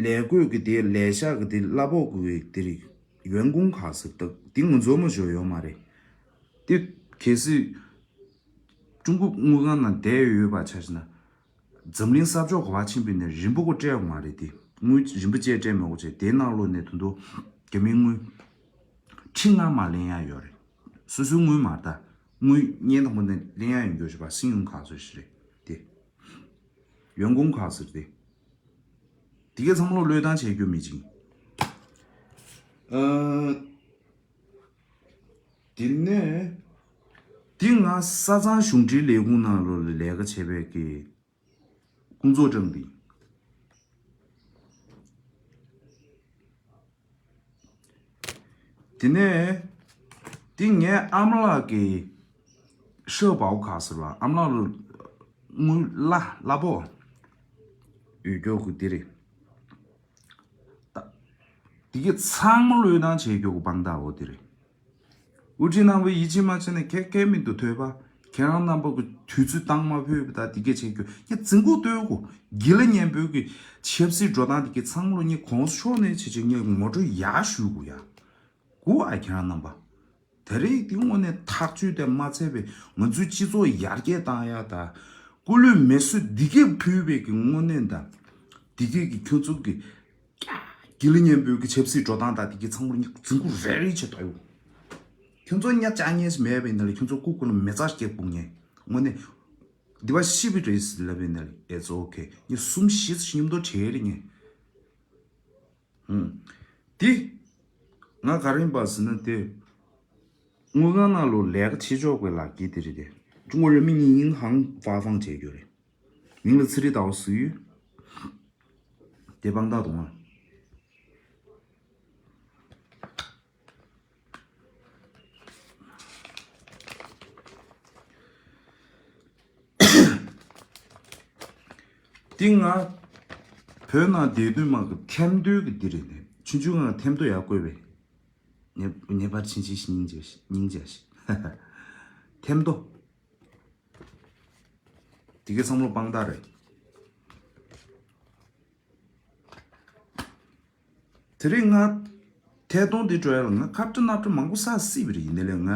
ལས་བགོས་གི་དེ་ལས་ཤག་གི་དེ་གླ་ཕོགས་གི་དེ་རིགས་ཡོན་ཀུང་ཁ་ཟེར་ད་དེ་ང་ཚོ་མ་ཞོ་ཡོད་མ་རེད། དེ་གལ་སྲིད་ཀྲུང་གོ་དངུལ་ཁང་ནང་བསྡད་ཡོད་པ་ཆ་བཞག་ན། འཛམ་གླིང་ས་ཕྱོགས་ག་པར་ཕྱིན་པ་ཡིན་ནའི་རིན་པ་ཁོ་སྤྲད་ཡོད་མ་རེད་དེ། དངུལ་རིན་པ་བཅས་སྤྲད་མེད་གོ་བྱས་དེའི་ནང་ལོགས་ནས་ད་དུང་རྒྱ་མིའི་དངུལ་ཁྲི་ལྔ་མ་ལེན་ཡ་ཡོད་རེད། སོ་སོའི་དངུལ་མ་རེད་ད། དངུལ་བརྙན་དང་པོ་ནས་ལེན་ཡ་ཡོད་རྒྱུ་ཞིག་པ་སིང་ཡུང་ཁ་ཚོད་ཞིག་རེད་དེ། ཡོན་ཀུང་ཁ་ཟེར་དེ། དེ་གའི་ཚང་མ་ལོ་བློས་བཏང་བྱེད་རྒྱུ་མི་བྱིན། ཨ། དེ་ནས། དེ་ང་ས་གཙང་གཞུང་འབྲེལ་ལས་ཁུངས་ནང་ལོགས་ལ་ལས་ཀ་བྱེད་པའི་གི་ཀུང་ཙོ་ཀྲང་དེ། དེ་ནས་དེ་ངའི་ཨ་མ་ལགས་ཀྱི་ཧྲོ་པའོ་ཁ་ཟེར་བ་ཨ་མ་ལགས་ལ་དངུལ་གླ་གླ་ཕོགས་ཡོད་རྒྱུ་གི་དེ་རེད། ད་དེ་གི་ཚང་མ་བློས་བཏང་བྱེད་རྒྱུ་གི་དཔང་རྟགས་འོ་དེ་རེད། དབུ་ཁྲིད་རྣམ་པ་ཡིད་ཆེས་མ་བྱས་ན་ཁེ་ཁེ་མི་འདུག་ཐོས་པ། ཁྱེད་རང་རྣམ་པ་གི་དུས་ཚོད་བཏང་མ་ཕོད་པ་དང་དེ་གས་བྱེད་རྒྱུ་ངས་རྫིང་གུ་ལྟོས་གོ། དགེ་ལ་གཉན་པོའི་གི་ཆབ་སྲིད་འགྲོ་སྟངས་དེ་གས་ཚང་མ་ལོ་ངས་གོང་ས་མཆོག་ནས་བྱེད་ཆེད་ངས་ངོ་སྤྲོད་ཡག་ཞུ་གོ་ཡ། གོ་ཨ་ཁྱེད་རང་རྣམ་པ། ད་རེས་དེ་དངོས་གནས་ཐག་གཅོད་དེ་མ་ཚད་པའི་ང་ཚོའི་སྤྱི་ཚོགས་ཡར་རྒྱས་བཏང་ཡ་ད། སྐུ་ལུས་མེ་གསོད་འདི་གས་ཕུལ་བའི་གི་དངོས་གནས་ད། འདི་གས་ཀྱི་ཁྱོད་ཚོ་གི་དགེ་ལ་གཉན་པོའི་གི་ཆབ་སྲིད་འགྲོ་སྟངས་དང་དེ་གི་ཚང་མ་ལ་ངས་རྫུན་རྐུ་རེ་རེ་བྱེད་ད་ཡོད། ཁྱོད་ཚོ་ཉ་ཅག་ཉན་ཞིག་མེད་པའི་ནང་ལ་ཁྱོད་ཚོ་ཀུ་ཀུ་ལ་མེ་བཙའ་སྐྱེག་སྤུངས་ཉན། དངོས་གནས་འདི་བ་ཤི་བི་རེས་ལབ་པའི་ནང་ལ་ཨེ་ཙོ་ཨོ་ཁེ་ངས་གསུམ་བཞི་ཙམ་མཉམ་དུ་བྲལ་རེ་ཉན། ཧུམ། དེ། ང་ག་རེ་ཡིན་པ་ཟེར་ན་དེ། དངུལ་ཁང་ནང་ལོ་ལས་ཀ་བྱེད་ཆོག་པའི་ལག་འཁྱེར་དེ་རེད་དེ། 中国人民银行发放བྱས་རྒྱུ་རེད། མིང་ལ་ཚེ་རིང་ཟླ་བ་ཟེར་ཡོད། དེ་དཔང་རྟགས་དང་། འདི་ང་བོད་ནང་བསྡད་དུས་མ་གི་ཐེམ་ཐོའི་གི་འདི་རེད་ནས་ཆུང་ཆུང་ང་ཐེམ་ཐོ་ཡག་བཀོད་པས། ངེས་ངེས་པར་ཕྱིན་ཆད་སྙིང་རྗེ་ཞིག་སྙིང་རྗེ་ཞིག་ཐེམ་ཐོ། དེ་གའི་བསམ་བློ་དཔང་རྟགས་རེད། དེ་རིང་ང་ཐད་གཏོང་འདི་འགྲོ་ཡ་ལ་ང་ཁ་བྲལ་སྣ་བྲལ་མང་པོ་བསགས་སྲིད་པ་རེད། ཡིན་ནའི་ལས་ང་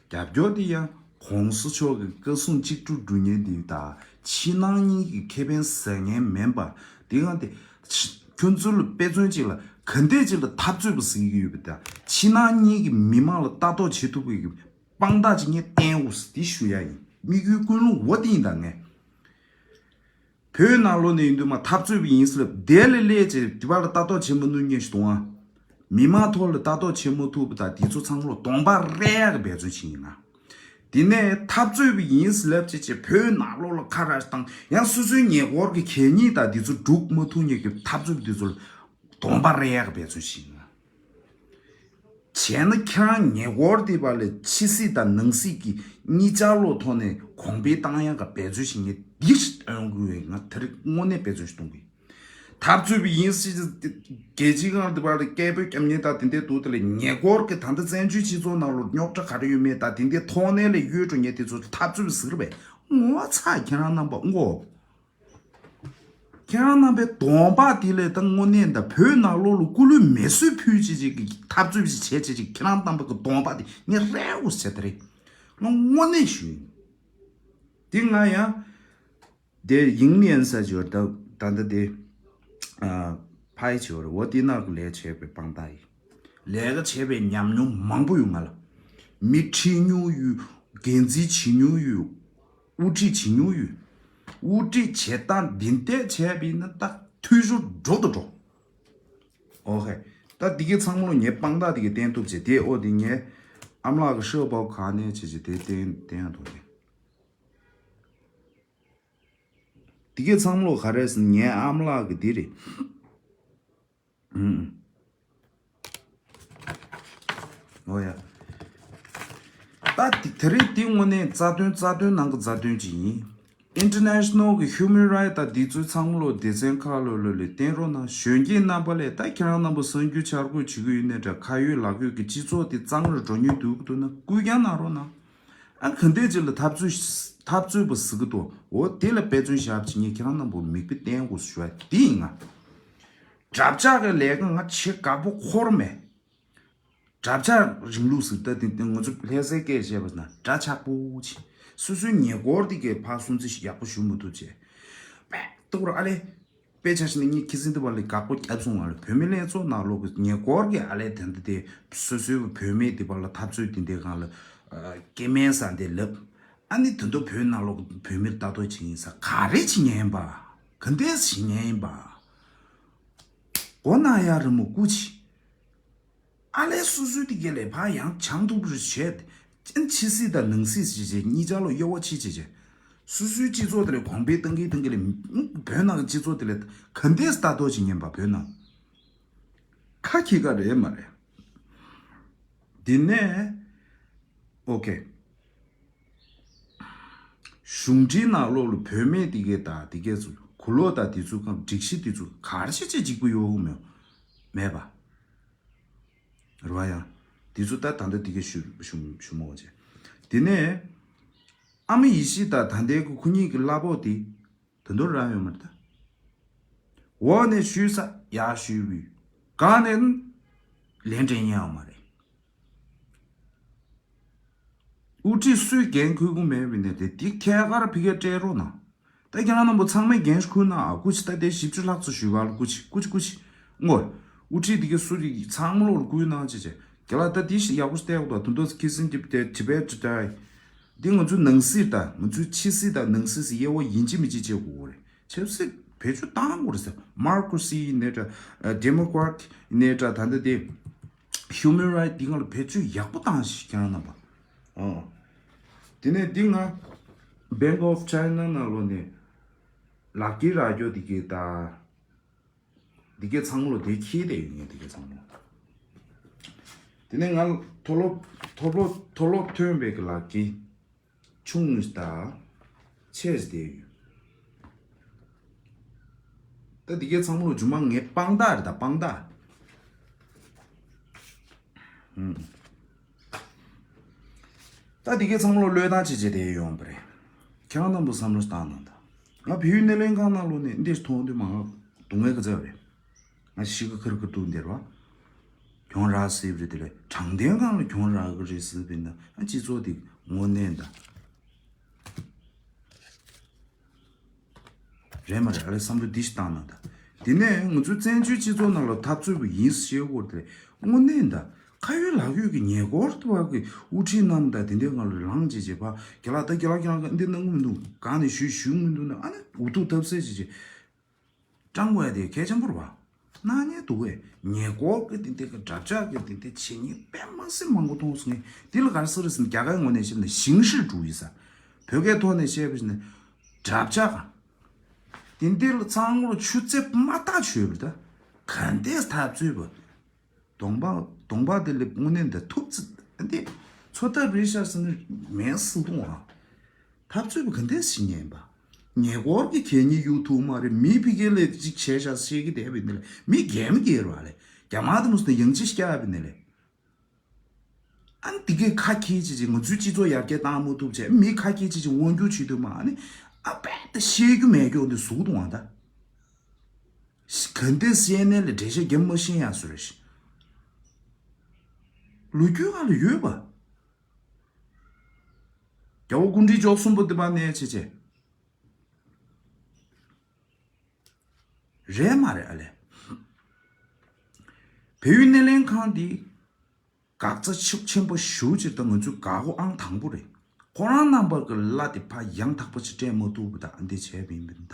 རྒྱབ་སྐྱོར་འདི་ཡང་གོང་ས་མཆོག་གི་བཀའ་གསུང་གཅིག་སྒྲིལ་འགྲུབ་མཁན་འདི་དང་ཕྱི་ནང་གཉིས་ཀྱི་ཁེ་ཕན་ཟ་མཁན་མིན་པ་འདི་ང་དེ་ཁྱོད་ཚོ་ལ་དཔེ་མཚོན་གཅིག་ལ་ག་འདྲས་ཅིག་ལ་འཐབ་རྩོད་པ་ཟེར་གྱི་ཡོད་པ་དང་ཕྱི་ནང་གཉིས་ཀྱི་མི་མང་ལ་ལྟ་རྟོག་བྱེད་ཐུབ་པའི་དཔང་རྟགས་ཅིག་ངས་བསྟན་འོ་ཟེར་འདི་ཞུ་ཡ་ཡིན། དམིགས་ཡུལ་ཀུན་སློང་འོ་དེ་ཡིན་ད་ངས། བོད་ནང་ལོགས་ནས་ཡིན་དུས་མ་འཐབ་རྩོད་པ་ཡིན་ཟེར་ལབ་དེ་ལས་སླེབས་བྱས་དེ་བར་ལ་ལྟ་རྟོག་བྱེད་མ་ནུས་མཁན་ཞིག་འདུག་ཨ། མི་མང་ཐོག་ལ་ལྟ་རྟོག་བྱེད་མ་ཐུབ་པ་དང་དེ་ཚོ་ཚང་མ་ལ་གདོང་པ་རེག་ཡག་གི་འབད་བརྩོན་བྱེད་ཡིན་ང་། དེ་ནས་འཐབ་རྩོད་པ་ཡིན་ཟེར་ལབ་བྱས་བྱས་བོད་ནང་ལོགས་ལ་ཁ་ར་བཏང་ཡང་སོ་སོའི་ཉེ་འཁོར་གྱི་གད་སྙིགས་དང་དེ་ཚོ་སྒྲུག་མ་ཐུབ་མཁན་གྱི་འཐབ་རྩོད་པ་དེ་ཚོ་ལ་གདོང་པ་རེག་ཡག་གི་འབད་བརྩོན་བྱེད་ཡིན་ང་། བྱས་ན་ཁྱེད་རང་ཉེ་འཁོར་དེ་བ་ལས་ཕྱི་སྲིད་དང་ནང་སྲིད་ཀྱི་གཉིས་ཆར་ལོ་ཐོག་ནས་གོང་འཕེལ་བཏང་ཡག་ག་འབད་བརྩོན་ཞིག་ངས་འདི་ཞིག་སྟོན་དགོས་བས་ང་དེ་རིང་དངོས་གནས་འབད་བརྩོན་ཞིག་གཏོང་དགོས། འཐབ་རྩོད་པ་ཡིན་སྲིད་རྒྱལ་སྤྱིའི་སྒང་དེ་བ་ལ་སྐད་འབོད་རྒྱབ་མཁན་དང་དེ་འདྲའི་འདུག་དེ་ལས་ཉེ་འཁོར་གྱི་ད་ལྟ་བཙན་བྱོལ་སྤྱི་ཚོགས་ནང་ལོ་རྙོག་དྲ་ག་རེ་ཡོད་མེད་དང་དེ་འདྲའི་ཐོག་ནས་ལས་གཡོལ་འགྲོ་མཁན་དེ་ཚོ་འཐབ་རྩོད་པ་ཟེར་བས་ངོ་ཚ་ཁྱེད་རང་རྣམ་པ་ངོ་། ཁྱེད་རང་རྣམ་པའི་གདོང་པ་དེ་ལས་ད་དངོས་གནས་ད་བོད་ནང་ལོགས་ལ་སྐུ་ལུས་མེ་གསོད་ཕུལ་བྱེད་ཅིག་གི་འཐབ་རྩོད་ཅིག་བྱེད་བྱེད་ཅིག་ཁྱེད་རང་རྣམ་པ་གི་གདོང་པ་དེ་ངས་རེ་འུ་བྱེད་ད་རེད། ང་དངོས་གནས་ཞུ་ཡིན། དེ་ང་ཡང་དེ་ཡིང་ལན་ས་ཅིག་ད་ད་ད་དེ་ཕའི་ཅིག་རེད་འོ་དེ་ནང་གི་ལས་བྱས་པའི་དཔང་རྟགས་ཡིན། ལས་ཀ་བྱས་པའི་ཉམས་མྱོང་མང་པོ་ཡོད་ང་ལ། མི་ཁྲིད་མྱོང་ཡོད། འགན་འཛིན་བྱེད་མྱོང་ཡོད། དབུ་ཁྲིད་བྱེད་མྱོང་ཡོད། དབུ་ཁྲིད་བྱེད་སྟངས་འདི་འདྲས་བྱས་པ་ཡིན་ན་ད་འཐུས་ཤོར་འགྲོ་དང་འགྲོ། ཨོ་ཧེ། ད་འདི་གའི་ཚང་མ་ལོ་ངའི་དཔང་རྟགས་འདི་གའི་བསྟན་ཐུབ་བྱས་དེ་ཨོ་དེ་ངའི་ཨམ་ལགས་ཀྱི་ཤོག་སྦག་ག་ནས་བྱས་བྱས་དེ་བསྟན་བསྟན་ཡང་འདུག་སྟེ། འདི་གའི་ཚང་མ་ལོ་ག་རེ་ཟེར་ན་ངའི་ཨམ་ལགས་ཀྱི་འདི་རེད། ཨོ་ཡ། ད་དེ་དེ་རིང་འདི་དངོས་གནས་རྩ་དོན་རྩ་དོན་ནང་གི་རྩ་དོན་ཅིག་ཡིན། International གི་Human Rights དང་འདི་ཚོའི་ཚང་མ་ལོ་སྡེ་ཚན་ཁག་ལོ་ལོ་ལས་བསྟན་རོགས་གནང་། གཞོན་སྐྱེས་རྣམ་པ་ལས་ད་ཁྱེད་རང་རྣམ་པ་གསར་འགྱུར་འཆར་འགོད་བྱེད་ཀྱི་ཡོད་ནའི་འདྲ་ཁ་ཡོད་ལག་ཡོད་ཀྱི་སྤྱི་ཚོགས་དེ་གཙང་རུ་འགྲོ་མྱོང་འདུག་གི་འདུག་ན་སྐུལ་རྐྱང་གནང་རོགས་གནང་། ཨ་ག་འདྲས་ཅིག་ལ་འཐབ་རྩོད་འཐབ་རྩོད་པ་ཟེར་གི་འདུག་འོ་དེ་ལ་དཔེ་མཚོན་བཞག་ཅིག་ངས་ཁྱེད་རང་རྣམ་པ་མིག་དཔེ་བསྟན་དགོས་ཞུ་བ་དེ་ཡིན་ང་། དགྲ་ཇག་གི་ལས་ཀ་ང་བྱེད་དགའ་པོ་འཁོར་མེད། དགྲ་ཇག་རིང་ལུགས་ཟེར་ད་དེ་དེ་ང་ཚོ་ལྷ་སའི་སྐད་བཤད་པ་ན་དགྲ་ཆགས་པོ་ཆེ། སོ་སོའི་ཉེ་འཁོར་དེ་གའི་ཕར་སྲུང་བརྩི་ཡག་པོ་ཞུ་མི་ཐུབ་བྱས། པས་ཏོག་ར་ཨ་ལེ། དཔེ་ཆ་བཞག་ན་ངས་ཁྱི་སེང་དེ་བ་ལས་དགའ་པོ་བརྒྱབ་སོང་ང་ལ་བོད་མི་ལྷན་ཚོགས་ནང་ལོགས་ཀྱི་ཉེ་འཁོར་གྱི་ཨ་ལེ་དེ་འདི་དེ་སོ་སོའི་བོད་མི་དེ་བ་ལ་འཐབ་རྩོད་དེ་འདྲའི་སྒང་ལ་སྐྱེ་དམན་ས་དེ་ལབ། ཨ་ནི་དེ་འདྲ་བོད་ནང་ལོགས་ཀྱི་བོད་མིར་ལྟ་རྟོག་བྱེད་ཡིན་ས་ག་རེ་བྱེད་ཉན་ཡིན་པ། ག་འདྲས་བྱེད་ཉན་ཡིན་པ། མགོ་ན་ཡ་རི་མོ་སྐུ་མཁྱེན། ཨ་ལས་སོ་སོའི་དེ་ག་ལས་ཕར་ཡང་བྱང་ཐུབ་རེ་བྱས། ཅན་ཕྱི་སྲིད་དང་ནང་སྲིད་ཟེར་བྱས་གཉིས་ཆར་ལོ་གཡོ་བ་ཕྱི་བྱས་བྱས། སོ་སོའི་སྤྱི་ཚོགས་དེ་ལས་གོང་འཕེལ་གཏང་གི་གཏང་གི་ལས་བོད་ནང་གི་སྤྱི་ཚོགས་དེ་ལས་ག་འདྲས་ལྟ་རྟོག་བྱེད་ཉན་པ་བོད་ནང་། ཁ་ཁྱི་ག་རེད་མ་རེད། དེ་ནས་ཨོ་ཁེ། གཞུང་འབྲེལ་ནང་ལོགས་ལ་བུད་མེད་དེ་གས་དང་དེ་གས་ཚོ་གུ་ལོག་དང་དེ་ཚོ་གང་སྒྲིག་གཞི་དེ་ཚོ་ག་རེ་བྱས་བྱས་འཇིགས་པ་ཡོད་མེད་མེད་པ། རེད་བ་ཡང་། དེ་ཚོ་ད་ད་ལྟ་དེ་གས་ཞུ་ཞུ་ཞུ་མོ་བྱས། དེ་ནས་ ཨ་མ་ཡེ་ཤེས་དང་ད་ལྟའི་གི་ཁོ་གཉིས་ཀྱི་གླ་ཕོགས་དེ་ད་དུང་རག་ཡོད་མ་རེད་ད། འོག་ནས་ཞུས་ས་ཡར་ཞུས་བུས། གང་ནས་ལན་སྤྲད་མཁན་ཡོད་མ་རེད། དབུ་ཁྲིད་སུས་འགན་འཁུར་གི་མེད་པ་ཡིན་ན་དེ་དེ་ཁྱེད་ཀར་ཕ་གིར་སྤྲད་རོགས་གནང་། ད་ཁྱེད་རང་རྣམ་པ་ཚང་མས་འགན་ཞིག་འཁུར་ན་ཨ་ཁུ་ཆེ་ད་དེ་བཞི་བཅུ་ལྷག་ཙམ་ཞུས་པ་ལ་སྐུ་མཁྱེན་སྐུ་མཁྱེན་སྐུ་མཁྱེན། ངོ་། དབུ་ཁྲིད་དེ་གའི་སུ་རིགས་ཚང་མ་ལོར་བསྐུལ་གནང་བྱས་བྱས་རྒན་ལགས་ད་དེ་ཞིག་ཡག་པོ་ཞིག་བལྟས་དགོས་ད་དུ་མདོ་ཁི་སིན་ཏིབ་དེ་ཏི་བེ་ཊི་ཏའི། འདི་ང་ཚོའི་ནང་སྲིད་དང་ང་ཚོའི་ཕྱི་སྲིད་དང་ནང་སྲིད་སི་དབྱེ་བ་ཡིན་གཅིག་མིན་གཅིག་བྱེད་དགོས་རེད། ཆབ་སྲིད་བེད་སྤྱོད་བཏང་དགོས་རེད་ཟེར། མ་ཀོ་སི་ཡིན་ནའི་འདྲ། ཌེ་མོ་ཀ་ར་ཊི་ཡིན་ནའི་འདྲ། ད་ལྟ་དེ་ཧིའུ་མན་རའིཊ་འདི་ང་ལ་བེད་སྤྱོད་ཡག་པོ་བཏང་ཞིག་ཁྱེད་རང་རྣམ་པ། ཨོ། དེ་ནས་འདི་ང་Bank of China ནང་ལོགས་ནས་ལག་འཁྱེར་རག་རྒྱུ་འདི་གའི་ད། འདི་གའི་ཚང་མ་ལོ་དེ་འཁྱེར་བསྡད་ཡོད་ངས་འདི་གའི་ཚང་མ། དེ་ནས་ང་མཐོ་སློབ་མཐོ་སློབ་མཐོ་སློབ་ཐོན་པའི་གི་ལག་འཁྱེར་ཆུང་ངུ་ཞིག་དང་ཆེ་ཞིག་བསྡད་ཡོད། ད་འདི་གའི་ཚང་མ་ལོ་རྒྱུ་མ་ངའི་དཔང་རྟགས་རེད་ད་དཔང་རྟགས། ཧུམ། ད་འདི་གའི་ཚང་མ་ལོ་བློས་བཏང་བྱེད་བྱེད་དེ་ཡོང་བ་རེད། ཁྱེད་རང་རྣམ་པ་བསམ་བློ་བཏང་གནང་དང་། ང་བལ་ཡུལ་སྣེ་ལེན་ཁང་ནང་ལོགས་ནས་འདི་མཐོང་དུས་མ་ང་སྡུག་བསྔལ་ག་ཚད་རེད། ང་གཤིས་ཀ་ཁར་ཁར་འདུག་འདིར་བ། གྱོང་རག་སྲིད་པ་རེད་དེ་ལས་དྲང་བདེན་སྒང་ལ་གྱོང་རག་གི་རེད་ཟེར་བས་ན་ང་སྤྱི་ཚོགས་འདི་དངོས་གནས་ད། རེད་མ་རེད་ཨ་ལས་བསམ་བློ་འདི་ཞིག་བཏང་ན་ད། དེ་ནས་ང་ཚོའི་བཙན་བྱོལ་སྤྱི་ཚོགས་ནང་ལ་འཐབ་རྩོད་པ་ཡིན་ཞེས་སྐོར་དེ་དངོས་གནས་ད། ཁ་ཡོད་ལག་ཡོད་ཀྱི་ཉེ་འཁོར་དུ་བ་གི་དབུ་ཁྲིད་རྣམས་དང་དེ་འདྲའི་ངང་ལ་ལངས་བྱས་བྱས་པ་རྒྱ་ལག་ད་རྒྱ་ལག་རྒྱ་ལག་འདི་གནང་གི་མི་འདུག་གང་ནས་ཞུས་ཞུས་མི་འདུག་ན་ཨ་ནི་འུ་ཐུག་ཐབས་ཟད་བྱས་བྱས་སྤྲང་བ་དེ་གལ་ཆེན་པོ་རེད་བ། སྣང་བརྙན་འདུག་བས་ཉེ་འཁོར་གི་དེ་འདྲ་གི་འདྲ་ཆགས་ཀྱི་དེ་འདྲ་བྱེད་ཉེས་དཔེ་མ་སྲིད་མང་པོ་མཐོང་སོང་ངས་འདི་ལ་ག་རེ་ཟེར་རེད་ཟེར་ན་རྒྱ་གར་ངོས་ནས་བཤད་ན་ཞིང་ཧྲིལ་འགྲོ་ཡིན་ས། བོད་སྐད་ཐོག་ནས་བཤད་པ་ཞིག་ན་འདྲ་ཆགས། དེ་འདི་ལ་ཚང་མ་ལ་ཆུ་ཚད་མ་ཐག་ཆོད་པ་རེད་ད། ག་འདྲས་འཐབ་རྩོད་པ། གདོང་པ་གདོང་པ་དེ་ལས་དངོས་གནས་འདི་ཐུབ་ཚོད་འདི་འཚོ་ཐབས་རེད་ཤག་ཟེར་ན་མེད་སྲིད་དུང་ཨ། འཐབ་རྩོད་པ་ག་འདྲས་ཤིག་ཉན་པ། ཉེ་འཁོར་གྱི་གད་སྙིགས་གཡུག་ཐུབ་མ་རེད་མི་ཕི་གེ་ལས་ཅིག་བྱས་ཤག་བཤད་ཀྱི་བསྡད་པ་ཡིན་ན་ལས་མི་རྒན་མི་རྒན་རུ་བ་ལས་རྒྱ་མ་དེ་མོ་སོ་ཡང་ཅི་སྐྱག་པ་ཡིན་ན་ལས། ཨ་ནི་དེ་གའི་ཁ་ཁྱེར་ཅིག་ཅིག་ང་ཚོའི་སྤྱི་ཚོགས་ཡར་རྒྱས་བཏང་མ་ཐུབ་བྱས་མི་ཁ་ཁྱེར་ཅིག་ཅིག་དབང་སྒྱུར་བྱེད་དུས་མ་ཨ་ནི་ཨ་པད་ད་བཤད་རྒྱུ་མེད་རྒྱུ་འདི་ཟུག་དུ་འང་ད། ག་འདྲས་སི་ཨེན་ཨེན་ལ་འགྲེལ་བཤད་རྒྱབ་མ་ཤེས་ཡ་བཟོ་རེད་ཤག་ལོ་རྒྱུས་སྒང་ལ་ཡོད་པ། རྒྱལ་བ་སྐུ་ཕྲེང་བཅུ་གསུམ་པོ་འདི་པ་ནས་བྱས་བྱས། རེད་མ་རེད་ཨ་ལས། བལ་ཡུལ་སྣེ་ལེན་ཁང་འདི་འགག་རྩ་ཤུགས་ཆེན་པོ་ཞེ་ཅིག་དང་ང་ཚོའི་འགག་སྒོ་ཨང་དང་པོ་རེད། ཁོ་རང་རྣམ་པ་གི་གླ་དེ་ཕར་ཡང་དག་པ་ཞིག་སྤྲད་མ་ཐུབ་པ་དང་ཨ་འདི་བྱས་པ་ཡིན་པ་འདི་ད།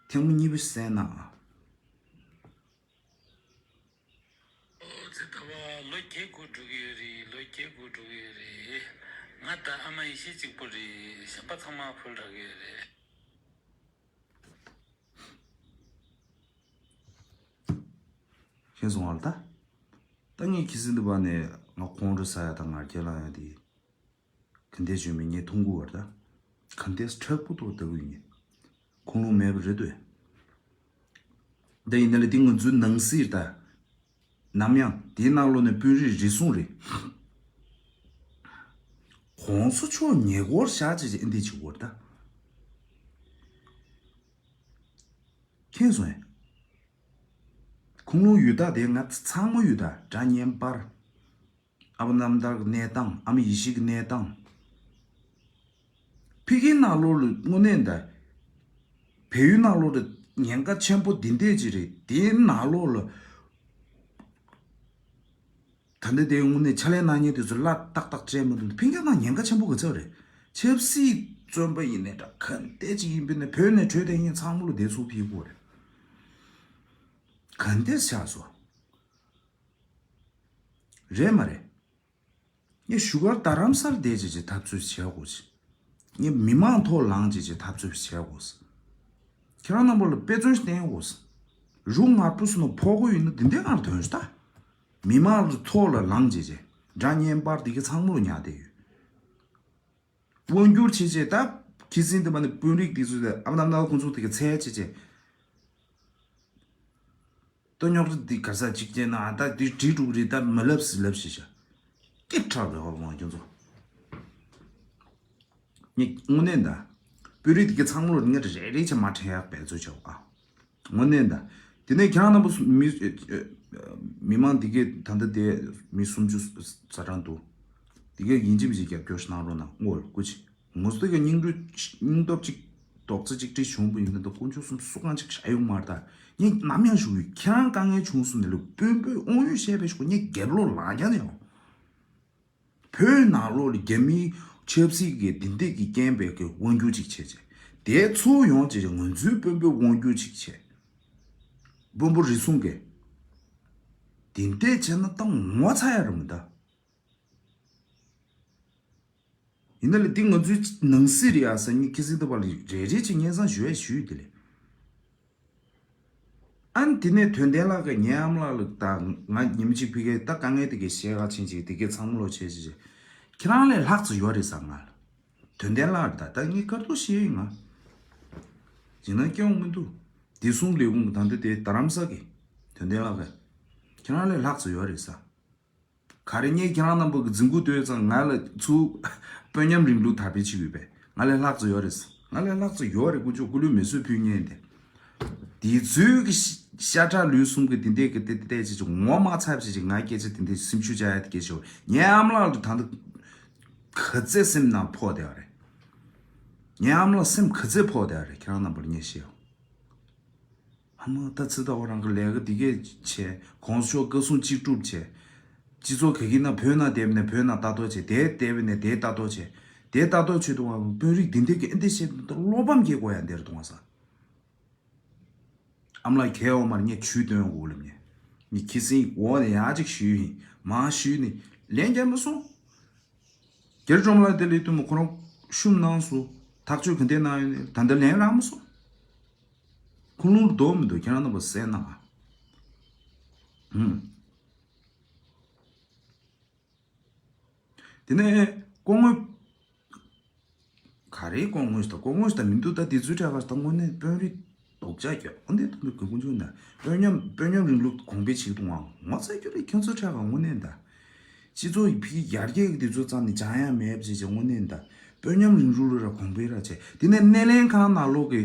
ཐེངས་མ་གཉིས་པ་བསད་ན་ཨ། ཨོ་ཙི་ད་བ་ལོ་བརྒྱད་དགུ་འགྲོ་གི་ཡོད་རེད། ལོ་བརྒྱད་དགུ་འགྲོ་གི་ཡོད་རེད། ང་ད་ཨ་མ་ཡེ་ཤེས་གཅིག་པོ་རེད། གཞན་པ་ཚང་མ་ཕུལ་རག་གི་ཡོད་རེད། ཤེས་སོང་བ་ལ་ད། ད་ངས་ཁྱི་སྲིན་འདི་བ་ནས་ང་ཁོང་ཁྲོ་ཟ་ཡ་དང་ང་རྒྱལ་ལ་ཡ་དེ། ག་འདྲས་བྱུང་མིན་ངས་མཐོང་གི་བར་ད། ག་འདྲས་མཁྲེགས་པོ་ཏོ་ལྟ་གི་ཡིན། ཁུངས་ལུང་མེད་པ་རེད་དོ། འདི་ཡིན་ན་ལས་འདི་ང་ཚོའི་ནང་སྲིད་ད། ནམ་ཡང་དེའི་ནང་ལོགས་ནས་དཔོན་རིགས་རེ་ཟུང་རེད། གོང་ས་མཆོག་ཉེ་འཁོར་བཞག་བྱས་ཅིག་ཨེ་འདི་བྱེད་དགོས་རེད་ད། མཁྱེན་སོང་ངས། ཁུངས་ལུང་ཡོད་ད་དེ་ང་ཚང་མ་ཡོད་ད་སྒྲ་སྙན་པར། ཨ་བ་རྣམ་ཐར་གྱི་གནས་སྟངས་ཨ་མ་ཡེ་ཤེས་ཀྱི་གནས་སྟངས། ཕ་གིའི་ནང་ལོགས་ལ་དངོས་གནས་འདྲ། བལ་ཡུལ་ནང་ལོགས་ལ་ཉེན་ཁ་ཆེན་པོ་འདི་འདྲས་ཅིག་རེད་དེའི་ནང་ལོགས་ལ། ད་ལྟ་དེའི་དངོས་གནས་ཕྱག་ལས་གནང་མཁན་དེ་ཚོ་གླ་ཏག་ཏག་སྤྲད་མི་འདུག་ཕིང་ཀ་ནང་ཉེན་ཁ་ཆེན་པོ་ག་ཚོད་རེད། ཆབ་སྲིད་བཙོན་པ་ཡིན་ནའི་འདྲ་ག་འདྲས་ཅིག་ཡིན་པས་ན་བོད་ནས་བྲོས་བསྡད་མཁན་ཚང་མ་ལ་བདེ་ཚུགས་ཕུལ་དགོས་རེད། ག་འདྲས་ཆགས་སོང་། རེད་མ་རེད། ངས་བཞུགས་སྒར་རྡ་རམ་ས་ལ་བསྡད་བྱས་བྱས་འཐབ་རྩོད་བྱས་དགོས་ཟེར། ངས་མི་མང་ཐོག་ལངས་བྱས་བྱས་འཐབ་རྩོད་བྱས་དགོས་ཟེར། ཁྱེད་རང་རྣམ་པ་ལ་དཔེ་མཚོན་ཞིག་བསྟན་དགོས་ཟེར། རུ་ངར་པོ་སོང་ན་ཕོག་གི་ཡོད་ན་འདི་འདྲའི་ངར་དོན་ཞིག་ད། མི་མང་ལ་ཐོག་ལ་ལངས་བྱས་བྱས་སྒྲ་སྙན་པར་འདི་ག་ཚང་མ་ལ་ཉར་བསྡད་ཡོད། དབང་སྒྱུར་བྱས་བྱས་ད་ཁྱི་སྲིན་དེ་མ་ནི་དཔོན་རིགས་དེ་ཚོ་ཨ་མ་ནམ་ནག་ཁོང་ཚོ་དེ་ག་འཚོལ་བྱས་བྱས། སྟོད་རྙོག་དྲ་འདི་ག་ས་གཅིག་བྱས་ན་ཨ་ད་འདི་བྲིས་འགྲོ་གི་རེད་ད་མི་ལབ་སི་ལབ་ཤེས་བྱ། སྐད་གྲགས་རེད་ཧོ་མ་ཁྱོད་ཚོ། ངས་དངོས་གནས་ད། དཔོན་རིགས་དེ་གའི་ཚང་མ་ལོ་ངས་རེ་རེ་བྱས་མ་དྲན་ཡག་འབད་རྩོལ་བྱའོ་ཨ། དངོས་གནས་ད། དེ་ནས་ཁྱེད་རང་རྣམ་པ་སུ་མི་མི་མང་དེ་གའི་ད་ལྟ་དེ་མི་སུམ་ཅུ་ཙམ་འདུག་དེ་གའི་ཡིན་གཅིག་མིན་གཅིག་རྒྱབ་སྐྱོར་ཞིག་གནང་རོགས་གནང་། ངོ་ལ་སྐུ་མཁྱེན། ངོ་སོ་དེ་གའི་སྙིང་རུས་སྙིང་སྟོབས་གཅིག་རྡོག་རྩ་གཅིག་སྒྲིལ་བྱུང་བ་ཡིན་ན་ད་དཀོན་མཆོག་གསུམ་སུ་གང་གཅིག་བཞག་ཡོང་མ་རེད་ད། ངས་ནམ་ཡང་ཞུ་གི་ཡོད། ཁྱེད་རང་དཀའ་ངལ་བྱུང་སོང་ནས་ལོ་དཔོན་པོས་དབང་ཡོད་བཤད་པའི་ཞུ་ངས་རྒྱབ་ལོག་ལངས་ཀྱང་ནས་ཡོང་། བོད་ནང་ལོགས་ལ་རྒྱ་མིའི་ཆབ་སྲིད་ཀྱི་འདི་འདེད་ཀྱི་རྐྱེན་པས་ཀྱི་དབང་སྒྱུར་ཅིག་བྱས་བྱས། དེ་ཚུར་ཡོང་བྱས་བྱས་ང་ཚོའི་དཔོན་པོའི་དབང་སྒྱུར་ཅིག་བྱས། དཔོན་པོ་རེ་ཟུང་གིས་འདི་འདེད་བྱས་ན་ད་ངོ་ཚ་ཡ་རེད་མི་འདུག་ཡིན་ན་ལས་འདི་ང་ཚོའི་ནང་སྲིད་རེད་ཨ་ས་ཉིན་ཁི་སིང་ད་པ་ལ་རེ་རེ་ཅིག་སྙན་སེང་ཞུ་ཡ་ཞུས་དེ་ལས། ཨ་ནི་དེ་ནས་དོན་ལྡན་ལགས་ཀྱིས་ངའི་ཨ་མ་ལགས་ལ་ད་ང་ཉིན་མ་གཅིག་ཕ་གིར་ད་དཀའ་ངལ་དེ་གའི་བཤད་ག་ཕྱིན་ཅིག་དེ་གའི་ཚང་མ་ལོ་བྱས་ཅིག་ཅིག་ཁྱེད་རང་ལས་ལྷག་ཙམ་ཡོད་རེད་ཟེར་ང་ལ། དོན་ལྡན་ལགས་རེད་ད། ད་ངས་སྐར་ཐོག་བཤད་ཡིན་ང་། ཡིན་ན་སྐྱོན་མི་འདུག་བདེ་སྲུང་ལས་ཁུངས་ད་ལྟ་དེ་རྡ་རམ་ས་གི་དོན་ལྡན་ལགས་ཀྱིས་ཁྱེད་རང་ལས་ལྷག་ཙམ་ཡོད་རེད་ཟེར། ག་རེ་ངས་ཁྱེད་རང་རྣམ་པ་གི་རྫིང་བུ་ལྟོས་ཙང་ང་ལ་ཚུར་དཔོན་ཉམས་རིང་ལུགས་དར་སྤེལ་བྱེད་དགོས་པས། ང་ལས་ལྷག་ཙམ་ཡོད་རེད། ང་ལས་ལྷག་ཙམ་ཡོད་རེད། དཀོན་མཆོག་སྐུ་ལུས་མེ་གསོད་ཕུལ་མཁན་དེ། དེ་ཚོའི་གི་ཤ་ཤ་ཁྲག་ལུས་གསུམ་གི་དེ་འདྲས་གི་དེ་དེ་བྱེད་ཅིག་ངོ་མ་ཚ་བྱེད་ཅིག་ང་སྐད་ཆ་དེ་འདྲས་སེམས་ཤུགས་བཅག་ཡ་དེ་སྐད་ཆ་ངའི་ཨ་མ་ལགས་ལ་ད་ལྟ་ག་ཚད་སེམས་ནང་ཕོག་བསྡད་པ་རེད། ངའི་ཨ་མ་ལགས་སེམས་ག་ཚད་ཕོག་བསྡད་པ་རེད་ཁྱེད་རང་རྣམ་པར་ངས་ཤེས་ཡོང་། ཨ་མ་ད་ཚེ་ད་འོ་རང་གི་ལས་ཀ་འདི་གས་བྱས། གོང་ས་མཆོག་བཀའ་གསུང་གཅིག་སྒྲུབ་བྱས། སྤྱི་ཚོགས་ག་གི་ན་བོད་ནང་བསྡད་པ་ནས་བོད་ནང་ལྟ་རྟོག་བྱས། དེ་བསྡད་པ་ནས་དེ་ལྟ་རྟོག་བྱས། དེ་ལྟ་རྟོག་བྱེད་དུས་ང་དཔོན་རིགས་འདི་འདྲས་ཀྱི་ཨེ་འདྲས་བཤད་ད་བློ་ཕམ་སྐྱེ་དགོས་ཡ་འདིར་གཏོང་བ་ས། ཨ་མ་ལགས་གས་འོ་མར་ངས་ཇུས་སྟོན་དགོས་ལབ་ནས། ངས་ཁྱི་སེང་འོག་ནས་ཡག་ཅིག་ཞུས་ཡིན། མ་ཞུས་ནས་ལན་རྒྱག་མ་སོང་། རྒྱལ་བ་ཇོ་མོ་ལགས་དེ་ལས་དུ་མ་ཁོ་རང་ཤུམ་གནང་སོང་། ཐག་གཅོད་ག་འདྲས་གནང་ཡོད་ནས་ད་ལྟ་ལན་རག་མ་སོང་། ཁུངས་ལུང་རྡོག་མི་འདུག་ཁྱེད་རང་རྣམ་པ་གསན་གནང་ཨ། ཧུམ། དེ་ནས་སྐུ་ངོ་ག་རེའི་སྐུ་ངོ་ཞིག་དང་སྐུ་ངོ་ཞིག་དང་མི་འདུག་ད་དེ་ཚོའི་གྲས་ཁ་ད་དངོས་གནས་དཔོན་རིགས་རྡོག་ཅག་གི་ཨོ་འདི་དུ་འདུག་གི་ཀུན་སྤྱོད་ན་དཔོན་ཉམས་དཔོན་ཉམས་རིང་ལུགས་གོང་འཕེལ་བྱེད་དུ་ངང་ངོ་ཚ་རྒྱུ་རེད། ཁྱོད་ཚོའི་གྲས་ཁ་དངོས་གནས་ད་སྤྱི་ཚོགས་ཡི་ཕི་ཡར་རྒྱས་ཀྱི་དུས་ཚོད་ཙམ་ནས་སྦྱང་ཡ་མེད་པ་བྱས་བྱས་དངོས་གནས་ད་དཔོན་ཉམས་རིང་ལུགས་ར་གོང་འཕེལ་ར་བྱས། དེ་ནས་སྣེ་ལེན་ཁང་ནང་ལོག་གི་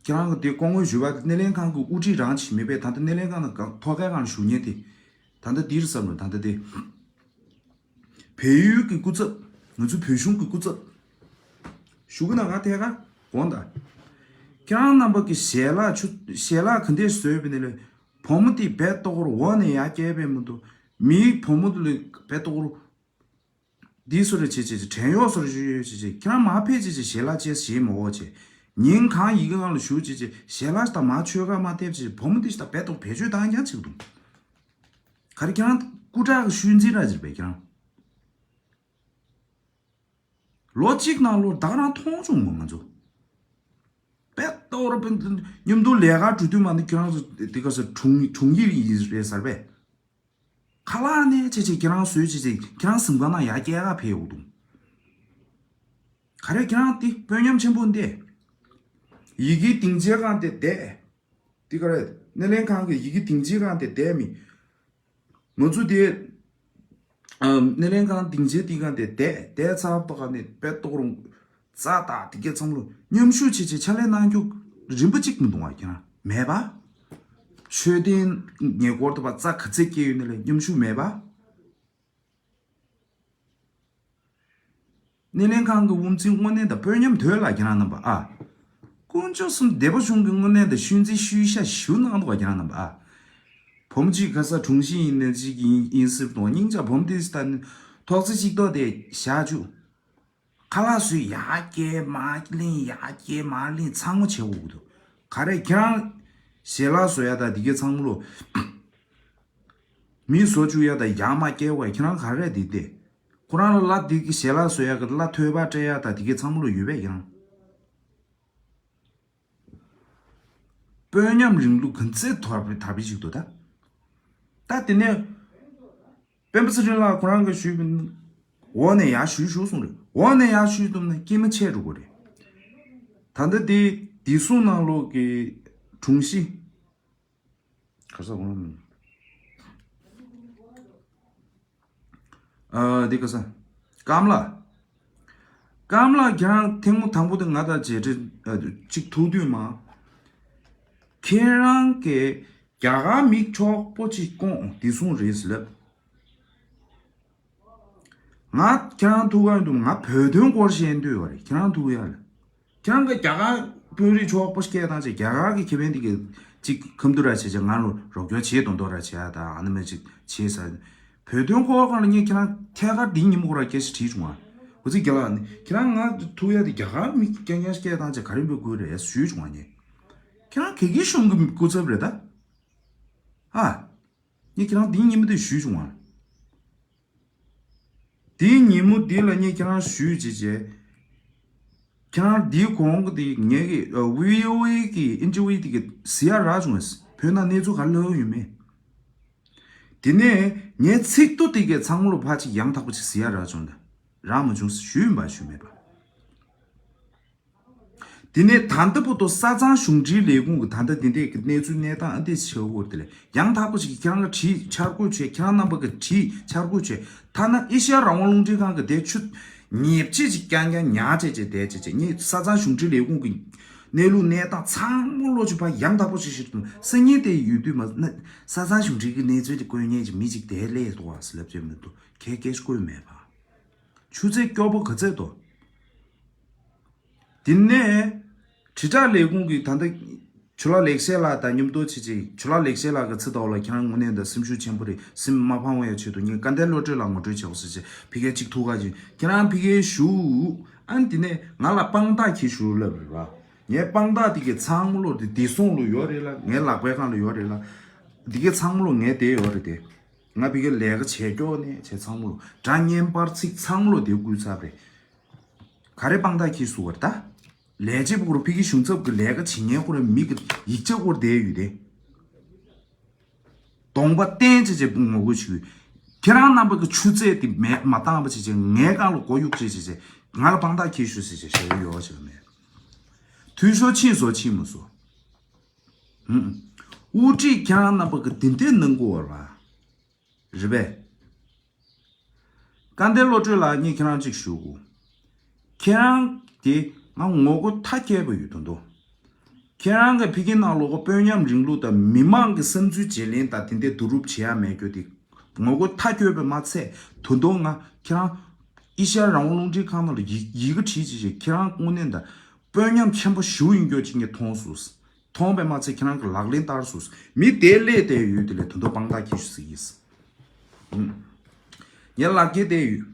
ཁྱེད་རང་གི་དེ་སྐུ་ངོ་ཞུ་བ་སྣེ་ལེན་ཁང་གི་དབུ་ཁྲིད་རང་ཅིག་མེད་པས། ད་ལྟ་སྣེ་ལེན་ཁང་ནང་ཐོག་ཁའི་ཁང་ཞུ་མཁན་དེ་ད་ལྟ་འདིར་བསམ་རུང་ད་ལྟ་དེ། བལ་ཡུལ་གྱི་སྐུ་ཚབ། ང་ཚོ་བོད་གཞུང་གི་སྐུ་ཚབ། ཞུ་གི་ན་ང་ཐད་ཀར་དགོངས་དག་ཁྱེད་རང་རྣམ་པ་གི་ཞལ་ལག་ཆུ་ཞལ་ལག་ག་འདྲས་བཟོས་པ་ནས་ལས་བུ་མོ་དེ་བལ་ཏོག་རུ་འོག་ནས་ཡར་བསྐྱལ་པས་མི་འདུག་མིའི་བུ་མོ་དེ་ལས་བལ་ཏོག་རུ་འདི་སུ་རེ་བྱེད་བྱེད་བྱེད་བྲན་གཡོག་སུ་རེ་ཞུ་ཡོད་བྱེད་བྱེད་ཁྱེད་རང་མ་ཕེབས་བྱེད་བྱེད་ཞལ་ལག་ཅེས་ཞེས་མ་འོ་བྱེད། ཉིན་གང་ཡི་གེ་ནང་ལ་ཞུ་བྱེད་བྱེད་ཞལ་ལག་དང་མ་ཆོས་ཁ་མ་ཐེབས་བྱེད་བུ་མོ་དེ་ཞིག་དང་བལ་ཏོག་བེད་སྤྱོད་བཏང་ཀྱང་བྱེད་འདུག་ག་རེ་ཁྱེད་རང་སྐུ་དྲག་གི་ཤུལ་འཛིན་ར་ཅིག་པས་ཁྱེད་རང་། ལོ་གཅིག་ནང་ལོ་ད་ག་རང་མཐོང་བྱུང་མོ་ང་ཚོ། པད་ཏོ་ར་པན་མཉམ་དུ་ལས་ཀ་གྲུ་དུས་མ་ནི་ཁྱེད་རང་ཚོ་དེ་ག་ས་དྲུང་དྲུང་ཡིག་ཡིན་རེད་ཟེར་པས། ཁ་ལག་ནས་ཆེ་ཆེ་ཁྱེད་རང་བཟོས་ཆེ་ཆེ་ཁྱེད་རང་གཟིམ་ཁང་ནང་ཡར་སྐྱེལ་ག་ཕེབས་ཡོང་འདུག་ག་རེ་ཁྱེད་རང་དེ་དཔོན་ཉམས་ཆེན་པོ་འདི། ཡི་གེ་སྡིངས་ཆའི་སྒང་དེ་བསྡད། འདི་ག་རེད། སྣེ་ལེན་ཁང་གི་ཡི་གེ་སྡིངས་ཆའི་སྒང་དེ་བསྡད་མི། ང་ཚོ་དེ། ཨམ། སྣེ་ལེན་ཁང་སྡིངས་ཆའི་སྟེང་ཁང་དེ་བསྡད་བསྡད་ཚར་བ་ག་ནས་དཔེ་ཏོག་རུང་། རྩྭ་དང་དེ་གས་ཚང་མ་ལོ་མཉམ་ཞུགས་བྱེད་བྱེད་ཕྱག་ལས་གནང་རྒྱུ་རིམ་པ་གཅིག་མི་འདུག་བ་ཁྱེད་རང་མེད་པ། མཆོད་རྟེན་ཉེ་འཁོར་དུ་བ་རྩྭ་ག་ཚད་སྐྱེས་ཡོད་ན་ལས་མཉམ་ཞུགས་མེད་པ། སྣེ་ལེན་ཁང་གི་དབུ་འཛིན་དངོས་གནས་དང་དཔོན་ཉམས་དོད་ལ་ཁྱེད་རང་རྣམ་པ་ཨ། དཀོན་མཆོག་གསུམ་སྡེ་པ་གཞུང་གི་དངོས་གནས་དང་ཤུལ་འཛིན་ཤུལ་ཤ་ཞུ་གནང་འདུག་བ་ཁྱེད་རང་རྣམ་པ་ཨ། བུ་མོ་གཅིག་ག་ས་དྲུང་ཞིག་ཡིན་ནས་གཅིག་ཡིན་ཡིན་སྲིད་དང་སྙིང་རྗེ་བུ་མོ་དེ་ད་ནི་ཐོག་བརྩེགས་གཅིག་ཐོག་དེ་བཞག་བཅུག་ཁ་ལག་སུས་ཡར་སྐྱེལ་མར་ལེན་ཡར་སྐྱེལ་མར་ལེན་ཚང་མ་བྱེད་དགོས་ཀྱི་འདུག་ག་རེ་ཁྱེད་རང་ཞལ་ལག་བཟོ་ཡ་ད་འདི་གའི་ཚང་མ་ལོ། མི་བཟོ་བཅུག་ཡ་ད་ཡར་མར་སྐྱེལ་བ་ཁྱེད་རང་ག་རེ་འདི་སྟེ། ཁོ་རང་ལ་བླ་འདི་གི་ཞལ་ལག་བཟོ་ཡ་གི་བླ་ཐོས་པ་སྤྲད་ཡ་ད་འདི་གའི་ཚང་མ་ལོ་ཡོད་པས་ཁྱེད་རང་། དཔོན་ཉམས་རིང་ལུགས་ག་ཚད་དར་སྤེལ་དར་སྤེལ་ཞིག་འདུག་ད། ད་དེ་ནས་སྤེན་པ་ཚེ་རིང་ལགས་ཁོ་རང་གིས་ཞུས་པའི་འོག་ནས་ཡར་ཞུས་ཞུས་གསུངས་རེད། འོག་ནས་ཡར་ཞུས་གཏུབ་ན་སྐྱེས་མ་ཆད་འགྲོ་གི་རེད། ད་ལྟ་དེ་བདེ་སྲུང་ནང་ལོགས་ཀྱི་དྲུང་ཞི། ག་ས་གོང་ཨ་འདི་ག་ས། ཀམ་ལ། ཀམ་ལགས་ཁྱེད་རང་ཐེངས་མ་དང་པོ་དེ་ང་དང་མཇལ་འཕྲད་ཨ་གཅིག་ཐུག་དུས་མ། ཁྱེད་རང་གིས་རྒྱ་གར་མིག་ཕྱུག་པོ་གཅིག་སྐོང་དེ་སོང་རེད་ཟེར་ལབ། ང་ཁྱེད་རང་ཐུག་ག་ཡོང་དུས་ང་བོད་དོན་སྐོར་བཤད་འདོད་ཡོད་རེད། ཁྱེད་རང་ཐུག་ཡ་ལ། ཁྱེད་རང་གིས་རྒྱ་གར་དཔོན་རིགས་ཕྱུག་པོ་སྐད་བཏང་བྱས་རྒྱ་གར་གྱི་ཁེ་ཕན་དེ་གི་གཅིག་ཁམས་དུ་ར་བྱས་བྱས་ང་ལ་རོགས་སྐྱོར་བྱེད་དོན་དོ་ར་བྱེད་ཡ་ད་ཨ་ནི་མ་གཅིག་བྱེད་ས། བོད་དོན་སྐོར་སྒང་ལ་ངས་ཁྱེད་རང་ཐད་ཀར་འདི་ཉིན་མོ་ཁོ་ར་སྐད་ཆ་དྲིས་བྱུང་བ། འོ་ཙི་རྒྱ་ལགས་ནི་ཁྱེད་རང་ང་ཐུག་ཡ་དེ་རྒྱ་གར་མི་རྐྱང་རྐྱང་སྐད་བཏང་བྱས་ག་རེ་འབོད་དགོས་རེད་ཞུས་བྱུང་བ་ངས། ཁྱེད་རང་ག་གི་གཞུང་གི་སྐུ་ཚབ་རེད་ད། ཨ། ངས་ཁྱེད་རང་འདི་ཉིན་མོ་དེ་ཞུས་བྱུང་བ། དེའི་ཉིན་མོ་འདི་ལ་ངས་ཁྱེད་རང་ཞུས་བྱས་བྱས། ཁྱེད་རང་འདིའི་གོང་གི་དེ་ངས་ཀྱི་ཨ་བྷི་ཨོ་ཨེ་གི་ཨིན་ཊར་བིའུ་དེ་གི་གཟིགས་ཡ་རག་བྱུང་བས། བོད་ནང་གནས་ཚུལ་ག་རེ་ལབ་ཡོད་མེད། དེ་ནས་ངས་ཚིག་ཐོ་དེ་གའི་ཚང་མ་ལོ་ཕར་ཅིག་ཡང་དག་པོ་ཅིག་གཟིགས་ཡ་རག་བྱུང་ད། རག་མ་བྱུང་ཞུས་ཡིན་པ་ཞུས་མེད་པ། དེ་ནས་ད་ལྟ་བར་དུ་ས་གཙང་གཞུང་འབྲེལ་ལས་ཁུངས་ཀྱི་ད་ལྟ་དེ་འདྲས་ཀྱི་གནས་ཚུལ་གནས་སྟངས་ཨ་འདྲས་ཆགས་ཡོད་དེ་ལས་ཡང་དག་པོ་ཞིག་ཁྱེད་རང་ལ་བྲིས་འཆར་འགོད་བྱས། ཁྱེད་རང་རྣམ་པ་གི་བྲིས་འཆར་འགོད་བྱས། ཐ་ན་ཨེ་ཤ་ཡ་རང་དབང་རླུང་འཕྲིན་ཁང་གི་དེ་ཆུ་ཉེས་ཆད་ཅིག་རྐྱང་རྐྱང་ཉར་བྱས་བྱས་བསྡད་བྱས་བྱས་ངས་ས་གཙང་གཞུང་འབྲེལ་ལས་ཁུངས་ཀྱི་གནས་ལུགས་གནས་སྟངས་ཚང་མ་ལོ་ཅིག་ཕར་ཡང་དག་པོ་ཞིག་ཞིག་ཏུ་སང་ཉིན་དེ་ཡོད་དུས་མ་ན་ས་གཙང་གཞུང་འབྲེལ་གྱི་གནས་ཚུལ་དེ་བཀོད་མཁན་གྱི་མི་ཅིག་དེ་སླེབས་འདུག་བ་ཟེར་ལབ་བྱས་མི་འདུག་ཁས་སྐད་ཤིག་བཀོད་མེད་པ། ཆུ་ཚད་སྐྱོ་པོ་ག་ཚད་དོ། དེ་ནས་དྲིལ་བསྒྲགས་ལས་ཁུངས་ཀྱི་ད་ལྟ་ཇོ་ལགས་ལེགས་བཤད་ལགས་དང་མཉམ་དུ་བྱེད་ཅིག་ཇོ་ལགས་ལེགས་བཤད་ལགས་ཀྱི་ཚེ་ཐོག་ལ་ཁྱེད་རང་དངོས་གནས་དང་སེམས་ཤུགས་ཆེན་པོ་རེད། སེམས་མ་ཕངས་པའི་ཆེད་དུ་ངས་སྐལ་ལྡན་བློ་གྲོས་ལགས་ངོ་སྤྲོད་བྱེད་དགོས་ཟེར་བྱས་ཕ་གིར་ཅིག་ཐུག་ག་ཅིག་ཁྱེད་རང་ཕ་གིར་བཞུགས། ཨ་ནི་དེ་ནས་ང་ལ་དཔང་རྟགས་ཁྱེར་ཞུ་ལབ་རེད་བ། ངས་དཔང་རྟགས་དེ་གའི་ཚང་མ་ལོ་དེ་བདེ་སྲུང་ལ་ཡོད་རེད་ལ་ངའི་ལག་པའི་སྒང་ལ་ཡོད་རེད་ལ། དེ་གའི་ཚང་མ་ལོ་ངའི་དེ་ཡོད་རེད་དེ། ང་ཕ་གིར་ལས་ཀ་བྱས་སྐྱོ་ནས་བྱས་ཚང་མ་ལོ་སྒྲ་བརྙན་པར་ཚིག་ཚང་མ་ལོ་དེ་བསྐུལ་ཚར་རེད། ག་རེ་དཔང་རྟགས་ཁྱེར་སུ་བར་ད། ལས་བྱེད་པུ་རུ་ཕ་གི་གཞུང་ཚབ་ཀྱི་ལས་ཀ་བྱེད་མཁན་ཁོ་རའི་མི་གི་ཡིག་ཆ་སྐོར་བསྡད་ཡོད་དེ། གདོང་པ་བསྟན་བྱས་བྱས་ངོ་རྒོལ་བྱེད་ཀྱི་ཡོད། ཁྱེད་རང་རྣམ་པ་གི་ཆུ་ཚད་དེ་མེད་མ་བཏང་བ་བྱས་བྱས་ངའི་སྒང་ལ་མགོ་གཡུག་བྱས་བྱས་བྱས་ང་ལ་དཔང་རྟགས་ཁྱེར་ཤོག་ཟེར་བྱས་ཞེ་པོ་ཡོད་བྱས་མེད། འཐུས་ཤོར་ཕྱིན་སོ་ཕྱིན་མ་སོ། ཧུམ། དབུ་ཁྲིད་ཁྱེད་རང་རྣམ་པ་གི་དེ་འདྲས་གནང་དགོས་བ་རེད་པས། སྐལ་ལྡན་བློ་གྲོས་ལགས་ངས་ཁྱེད་རང་གཅིག་ཞུ་དགོས། ཁྱེད་རང་དེ་ང་ངོ་རྒོལ་མཐའ་སྐྱེལ་བ་ཡོད་དོ་འདུག་ཁྱེད་རང་གི་ཕ་གི་ནང་ལོགས་ཀྱི་དཔོན་ཉམས་རིང་ལུགས་དང་མི་མང་གི་བསམ་ཚུལ་བརྗེ་ལེན་དང་དེ་འདྲའི་བསྡུ་རུབ་བྱེད་ཡ་མེད་རྒྱུ་དེ་ངོ་རྒོལ་མཐའ་སྐྱེལ་བ་མ་ཚད་དོ་འདུག་ང་ཁྱེད་རང་ཨེ་ཤ་ཡ་རང་དབང་རླུང་འཕྲིན་ཁང་ནང་ལ་ཡི་ཡི་གེ་བྲིས་བྱས་བྱས་ཁྱེད་རང་དངོས་གནས་དང་དཔོན་ཉམས་ཆེན་པོ་ཞེ་པོ་ཡིན་རྒྱུ་ཅིག་ངས་མཐོང་སོང་། མཐོང་བས་མ་ཚད་ཁྱེད་རང་གི་ལག་ལེན་བསྟར་སོང་། མི་དེ་སླེབས་བསྡད་ཡོད་དེ་ལས་དོན་དུ་དཔང་རྟགས་ཁྱེར་ཤོག་ཟེར་གྱིས། ངའི་ལག་འཁྱེར་བསྡད་ཡོད།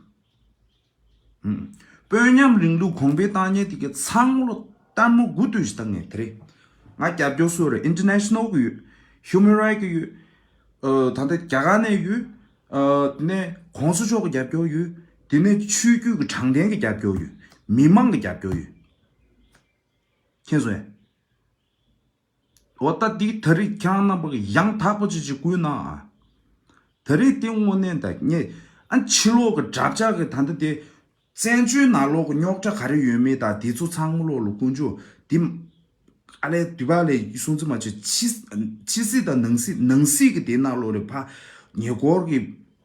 དཔོན་ཉམས་རིང་ལུགས་གོང་འཕེལ་བཏང་མཁན་དེ་གའི་ཚང་མ་ལོ་ལྟད་མོ་དགུ་སྟོད་ཞིག་བཏང་ངས་དེ་རེད། ང་རྒྱབ་སྐྱོར་སུ་རེད། ཨིན་ཊར་ནེ་ཤ་ནལ་གི་ཡོད། ཧིའུ་མན་རའེ་ཊི་གི་ཡོད། ཨ་ད་ལྟ་རྒྱ་གར་ནས་ཡོད། ཨ་དེ་ནས་གོང་ས་མཆོག་གི་རྒྱབ་སྐྱོར་ཡོད། དེ་ནས་ཆོས་བརྒྱུད་ཀྱི་དྲང་བདེན་གྱི་རྒྱབ་སྐྱོར་ཡོད། མི་མང་གི་རྒྱབ་སྐྱོར་ཡོད། མཁྱེན་སོང་ངས། འོ་ད་འདི་ད་རེས་ཁྱེད་རང་རྣམ་པ་གི་ཡང་དག་པོ་ཅིག་ཅིག་བསྐུལ་གནང་ཨ། ད་རེས་དེ་དངོས་གནས་ད་ངས་ཨ་ཕྱི་ལོགས་ཀྱི་དྲ་ཕྱག་གི་ད་ལྟ་དེ་བཙན་བྱོལ་ནང་ལོགས་ཀྱི་རྙོག་དྲ་ག་རེ་ཡོད་མེད་དང་དེ་ཚོ་ཚང་མ་ལོགས་ལ་དཀོན་མཆོག་དེ་ཨ་ལས་དུས་བ་ལས་སོང་ཙི་མ་བྱོས་ཕྱི་ཕྱི་སྲིད་དང་ནང་སྲིད་ནང་སྲིད་ཀྱི་དེ་ནང་ལོགས་ལ་ཕ་ཉེ་འཁོར་གྱི་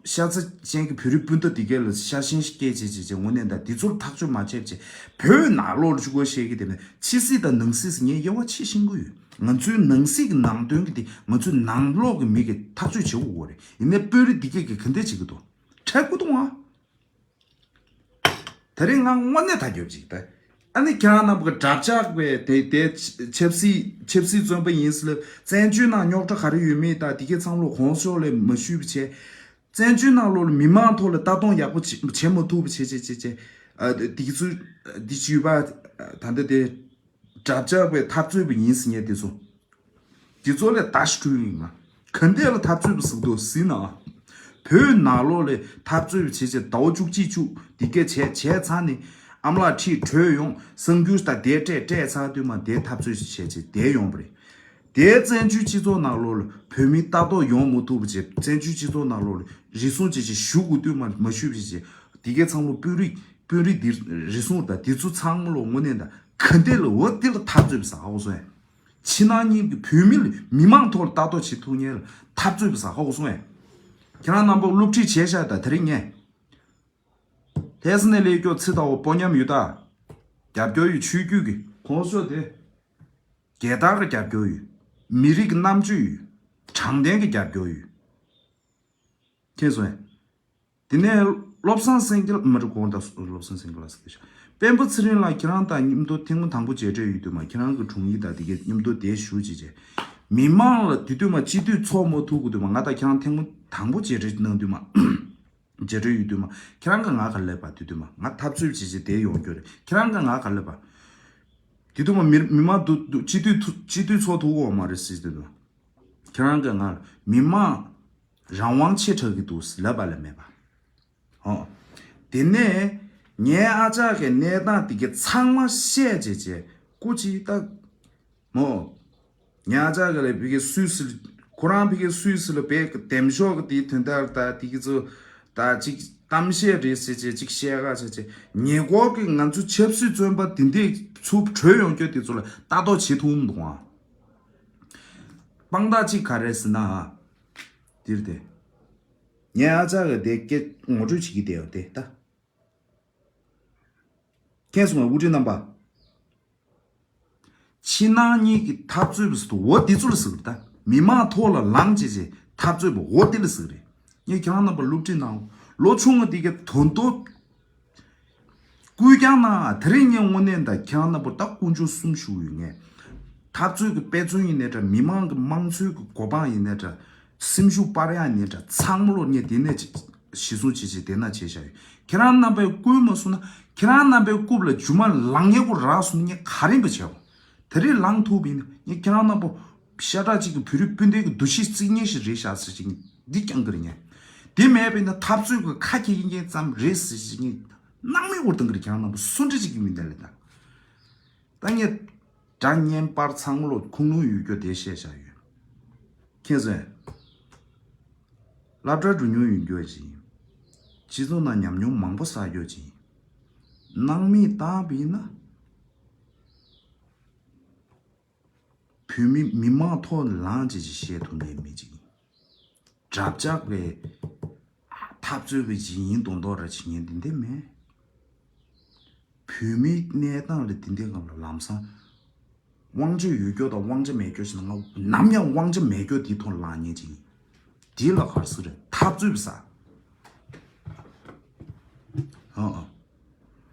ཤ་ཚ་ཅན་གྱི་བོད་རིགས་སྤུན་ཟླ་དེ་གས་ལ་ཤ་ཞེན་སྐྱེས་བྱས་བྱས་བྱས་དངོས་གནས་ད་དེ་ཚོར་ཐག་གཅོད་མ་བྱས་བྱས་བོད་ནང་ལོགས་ལ་ཆུ་འགོ་བཤད་ཀྱི་དེ་ནས་ཕྱི་སྲིད་དང་ནང་སྲིད་ཟེར་ངས་དབྱེ་བ་ཕྱེ་ཤེས་ཀྱི་ཡོད། ང་ཚོའི་ནང་སྲིད་ཀྱི་ནང་དོན་གྱི་དེ་ང་ཚོའི་ནང་ལོགས་ཀྱི་མི་གིས་ཐག་གཅོད་བྱེད་དགོས་རེད། ཡིན་ནའི་དཔོན་རིགས་འདི་གས་ཀྱིས་ག་འདྲས་བྱེད་ཀྱི་འདུག་ཁྲལ་དགོས་འདུག་ཨང་། ད་རེས་ང་དངོས་གནས་ཐག་གཅོད་ཅིག་ད། ཨ་ནི་ཁྱེད་རང་རྣམ་པ་གི་དྲ་ཕྱག་པས་དེ་དེ་ཆབ་སྲིད་ཆབ་སྲིད་བཙོན་པ་ཡིན་ཟེར་ལབ་བཙན་བྱོལ་ནང་རྙོག་དྲ་ག་རེ་ཡོད་མེད་ད་འདི་གས་ཚང་མ་ལོ་གོང་ས་མཆོག་ལ་མ་ཞུས་པ་བྱས། བཙན་བྱོལ་ནང་ལོགས་ལ་མི་མང་ཐོག་ལ་ལྟ་སྟངས་ཡག་པོ་བྱེད་བྱེད་མ་ཐུབ་པ་བྱེད་བྱེད་བྱེད་བྱེད། ཨ་འདི་ཚོ་འདི་བྱུས་པ་ད་ལྟ་དེ་དྲ་ཕྱག་པའི་འཐབ་རྩོད་པ་ཡིན་ཟེར་ཉན་དེ་ཚོ། དེ་ཚོ་ལས་ད་ཞུ་ཡིན་ང་། ག་འདྲས་ལ་འཐབ་རྩོད་པ་ཟེར་འདུག་ཟེར་ན། བོད་ནང་ལོགས་ལ་འཐབ་རྩོད་པ་བྱེད་བྱེད་ཟླ་བ་བཅུ་གཅིག་བཅུ་འདི་གས་བྱས་བྱས་ཚར་ནས་ཨ་མ་ལགས་ཁྲིད་བྲོས་ཡོང་གསར་འགྱུར་དང་དེ་སྤྲད་སྤྲད་ཚར་དུས་མ་དེ་འཐབ་རྩོད་བྱས་བྱས་དེ་ཡོང་པ་རེད། དེ་བཙན་བྱོལ་སྤྱི་ཚོགས་ནང་ལོགས་ལ་བོད་མི་ལྟ་རྟོག་ཡོང་མ་ཐུབ་པ་བྱས་བཙན་བྱོལ་སྤྱི་ཚོགས་ནང་ལོགས་ལ་རེ་ཟུང་བྱས་བྱས་ཞུ་དགོས་དུས་མ་མ་ཞུས་པ་བྱས་བྱས་འདི་གས་ཚང་མ་དཔོན་རིགས་དཔོན་རིགས་འདི་རེ་ཟུང་དང་འདི་ཚོ་ཚང་མ་ལོ་དངོས་གནས་དང་ག་འདྲས་ལ་འོ་འདི་ལ་འཐབ་རྩོད་པ་ཟེར་ཧ་གོ་སོང་ངས། ཕྱི་ནང་གཉིས་ཀྱི་བོད་མི་ལ་མི་མང་ཐོག་ལ་ལྟ་རྟོག་བྱེད་ཐུབ་མཁན་ལ་འཐབ་རྩོད་པ་ཟེར་ཧ་གོ་སོང་ངས། ཁྱེད་རང་རྣམ་པ་སློབ་ཁྲིད་བྱས་ཤག་ད་དེ་རིང་ངས། ལྷ་ས་ནས་སླེབས་མཁན་ཚེ་དང་པོ་སྤོ་ཉམས་ཡོད་ད། རྒྱབ་སྐྱོར་ཡོད། ཆོས་བརྒྱུད་ཀྱི་ཁོང་ཚོ་དེ། རྒྱལ་དར་གྱི་རྒྱབ་སྐྱོར་ཡོད། མི་རིགས་ཀྱི་རྣམ་དཔྱོད་ཡོད། དྲང་བདེན་གྱི་རྒྱབ་སྐྱོར་ཡོད། མཁྱེན་སོང་ངས། དེ་ནས་བློ་བཟང་སེང་གེ་མ་རེད། གོང་དག་བློ་བཟང་སེང་གེ་ལ་ཟེར་ཤག་དཔོན་པོ་ཚེ་རིང་ལགས། ཁྱེད་རང་དང་མཉམ་དུ་ཐེངས་མ་དང་པོ་མཇལ་འཕྲད་ཡོད་དུས་མ། ཁྱེད་རང་གི་དྲུང་ཡིག་དང་དེ་གའི་མཉམ་དུ་བསྡད་བཞུགས་བྱས་བྱས། མི་མང་ལ་དེ་དུས་མ་སྤྱི་འཐུས་ཚོགས་མ་ཐུབ་གི་དུས་མ། ང་དང་ཁྱེད་རང་ཐེངས་མ་དང་པོ་མཇལ་འཕྲད་གནང་དུས་མ། མཇལ་འཕྲད་ཡོད་དུས་མ། ཁྱེད་རང་གིས་ང་ག་ལབ་པ། དེ་དུས་མ་ང་འཐབ་རྩོད་བྱས་བྱས་བསྡད་ཡོང་རྒྱུ་རེད། ཁྱེད་རང་གིས་ང་ག་ལབ་པ། དེ་དུས་མ་མི་མི་མང་འདུག་འདུག་སྤྱི་འཐུས་ཐུ་སྤྱི་འཐུས་ཚོགས་ཐུབ་ཀྱི་ཡོད་མ་རེད་ཟེར་དུས་མ། ཁྱེད་རང་གིས་ང་ལ་མི་མང་རང་དབང་ཆེ་དྲགས་ཀྱི་འདུག་ལབ་པ་ལ་མེད་པ། ཨོ། དེ་ནས་ངའི་ཨ་ཅག་གི་གནས་སྟངས་དེ་གའི་ཚང་མ་བཤད་བྱས་བྱས་སྐུ་མཁྱེན་ད། མོ། ངའི་ཨ་ཅག་གི་ལ་ཕ་གི་སུད་སི་ལ། ཁོ་རང་ཕ་གི་སུད་སི་ལ་བས་འདེམས་ཤོག་གི་དེའི་དོན་དག་ད་དེ་གི་ཚོ་ད་ཅིག་གཏམ་བཤད་རེད་ཟེར་བྱས་ཅིག་བཤད་ག་བྱས་བྱས། ཉེ་འཁོར་གྱི་ང་ཚོ་ཆབ་སྲིད་བཙོན་པ་དེ་འདྲས་ཚུར་བྲོས་ཡོང་རྒྱུ་དེ་ཚོ་ལ་ལྟ་རྟོག་བྱེད་ཐུབ་མི་འདུག་ཨ། དཔང་རྟགས་གཅིག་ག་རེ་ཟེར་ན། འདིར་དེ། ངའི་ཨ་ཅག་གི་དེ་སྐད་ངོ་སྤྲོད་བྱེད་ཀྱི་བསྡད་ཡོད་དེ་ད། མཁྱེན་སོང་ངས་དབུ་ཁྲིད་རྣམ་པ། ཕྱི་ནང་གཉིས་ཀྱི་འཐབ་རྩོད་པ་ཟེར་དུས་འོ་འདི་ཚོ་ལ་ཟེར་གི་རེད་ད། མི་མང་ཐོག་ལ་ལངས་བྱས་བྱས་འཐབ་རྩོད་པ་འོ་འདི་ལ་ཟེར་གི་རེད། ངས་ཁྱེད་རང་རྣམ་པ་སློབ་ཁྲིད་གནང་། ལོ་ཆུང་བ་འདི་གའི་དོན་དུ། སྐུལ་རྐྱང་གནང་། དེ་རིང་ངས་དངོས་གནས་ད་ཁྱེད་རང་རྣམ་པ་ད་དཀོན་མཆོག་གསུམ་ཞུ་ཡོད་ངས། འཐབ་རྩོད་ཀྱི་དཔེ་མཚོན་ཡིན་ནའི་འདྲ། མི་མང་གི་དམངས་གཙོའི་གི་གོ་འཕང་ཡིན་ནའི་འདྲ། སེམས་ཤུགས་སྤར་ཡག་ཡིན་ནའི་འདྲ། ཚང་མ་ལོ་ངས་དེ་ནས་ཅིག་གཞི་བཟུང་བྱེད་བྱེད་དེ་ན་བྱེད་བཞག་ཡོད། ཁྱེད་རང་རྣམ་པས་བསྐུལ་མ་སོང་ན། ཁྱེད་རང་རྣམ་པའི་རྐུབ་ལ་རྒྱུ་མ་ལངས་ཡས་ཁོ་རག་སོང་ན་ངས་ག་རེ་འབད་བྱའོ། དེ་རིང་ལངས་ཐུབ་པ་ཡིན་ན་ངས་ཁྱེད་རང་རྣམ་པ་ཤ་ཁྲག་གཅིག་གི་བོད་རིགས་སྤུན་ཟླའི་གི་འདུ་ཤེས་བརྩི་མཁན་ཞིག་རེད་ཤག་ཟེར་ཅིག་འདི་བསྐྱང་གི་རེད་ངས། དེ་མེད་པ་ཡིན་ན་འཐབ་རྩོད་ཀྱི་ཁ་འཁྱེར་མཁན་ཙམ་རེད་ཟེར་ཅིག་ངས་སྣང་མེད་འུར་བཏང་གི་རེད། ཁྱེད་རང་རྣམ་པ་སུ་འདྲ་ཅིག་གི་མི་འདྲ་ལས་ད། ད་ངས་དགྲ་གཉེན་པར་ཚང་མ་ལོ་ཁུངས་ལུང་ཡོད་རྒྱུ་དེ་བཤད་བཞག་ཡོད། མཁྱེན་སོང་། སློབ་གྲྭ་འགྲོ་མྱོང་ཡོད་རྒྱུ་ཅིག་ཡིན། སྤྱི་ཚོགས་ནང་ཉམས་མྱོང་མང་པོ་བསགས་རྒྱུ་ཅིག་ཡིན། སྣང་མེད་བཏང་བ་ཡིན་ན། བོད་མི་མི་མང་ཐོག་ལངས་བྱས་ཅིག་བཤད་ཐུབ་མཁན་མི་ཅིག་ཡིན། དགྲ་ཇག་པའི་འཐབ་རྩོད་པའི་ཅིག་ཡིན་མདོག་མདོག་ར་བྱེད་མཁན་དེ་འདྲས་མེད། བོད་མིའི་གནས་སྟངས་ལ་དེ་འདྲའི་སྒང་ལ་ལམ་སང་དབང་ཆ་ཡོད་རྒྱུ་དང་དབང་ཆ་མེད་རྒྱུ་ཞིག་ན། ང་ནམ་ཡང་དབང་ཆ་མེད་རྒྱུ་དེའི་ཐོག་ལངས་མཁན་ཅིག་ཡིན། དེ་ལ་ག་རེ་ཟེར་རེད། འཐབ་རྩོད་པ་ཟེར། ཨ་ཨ།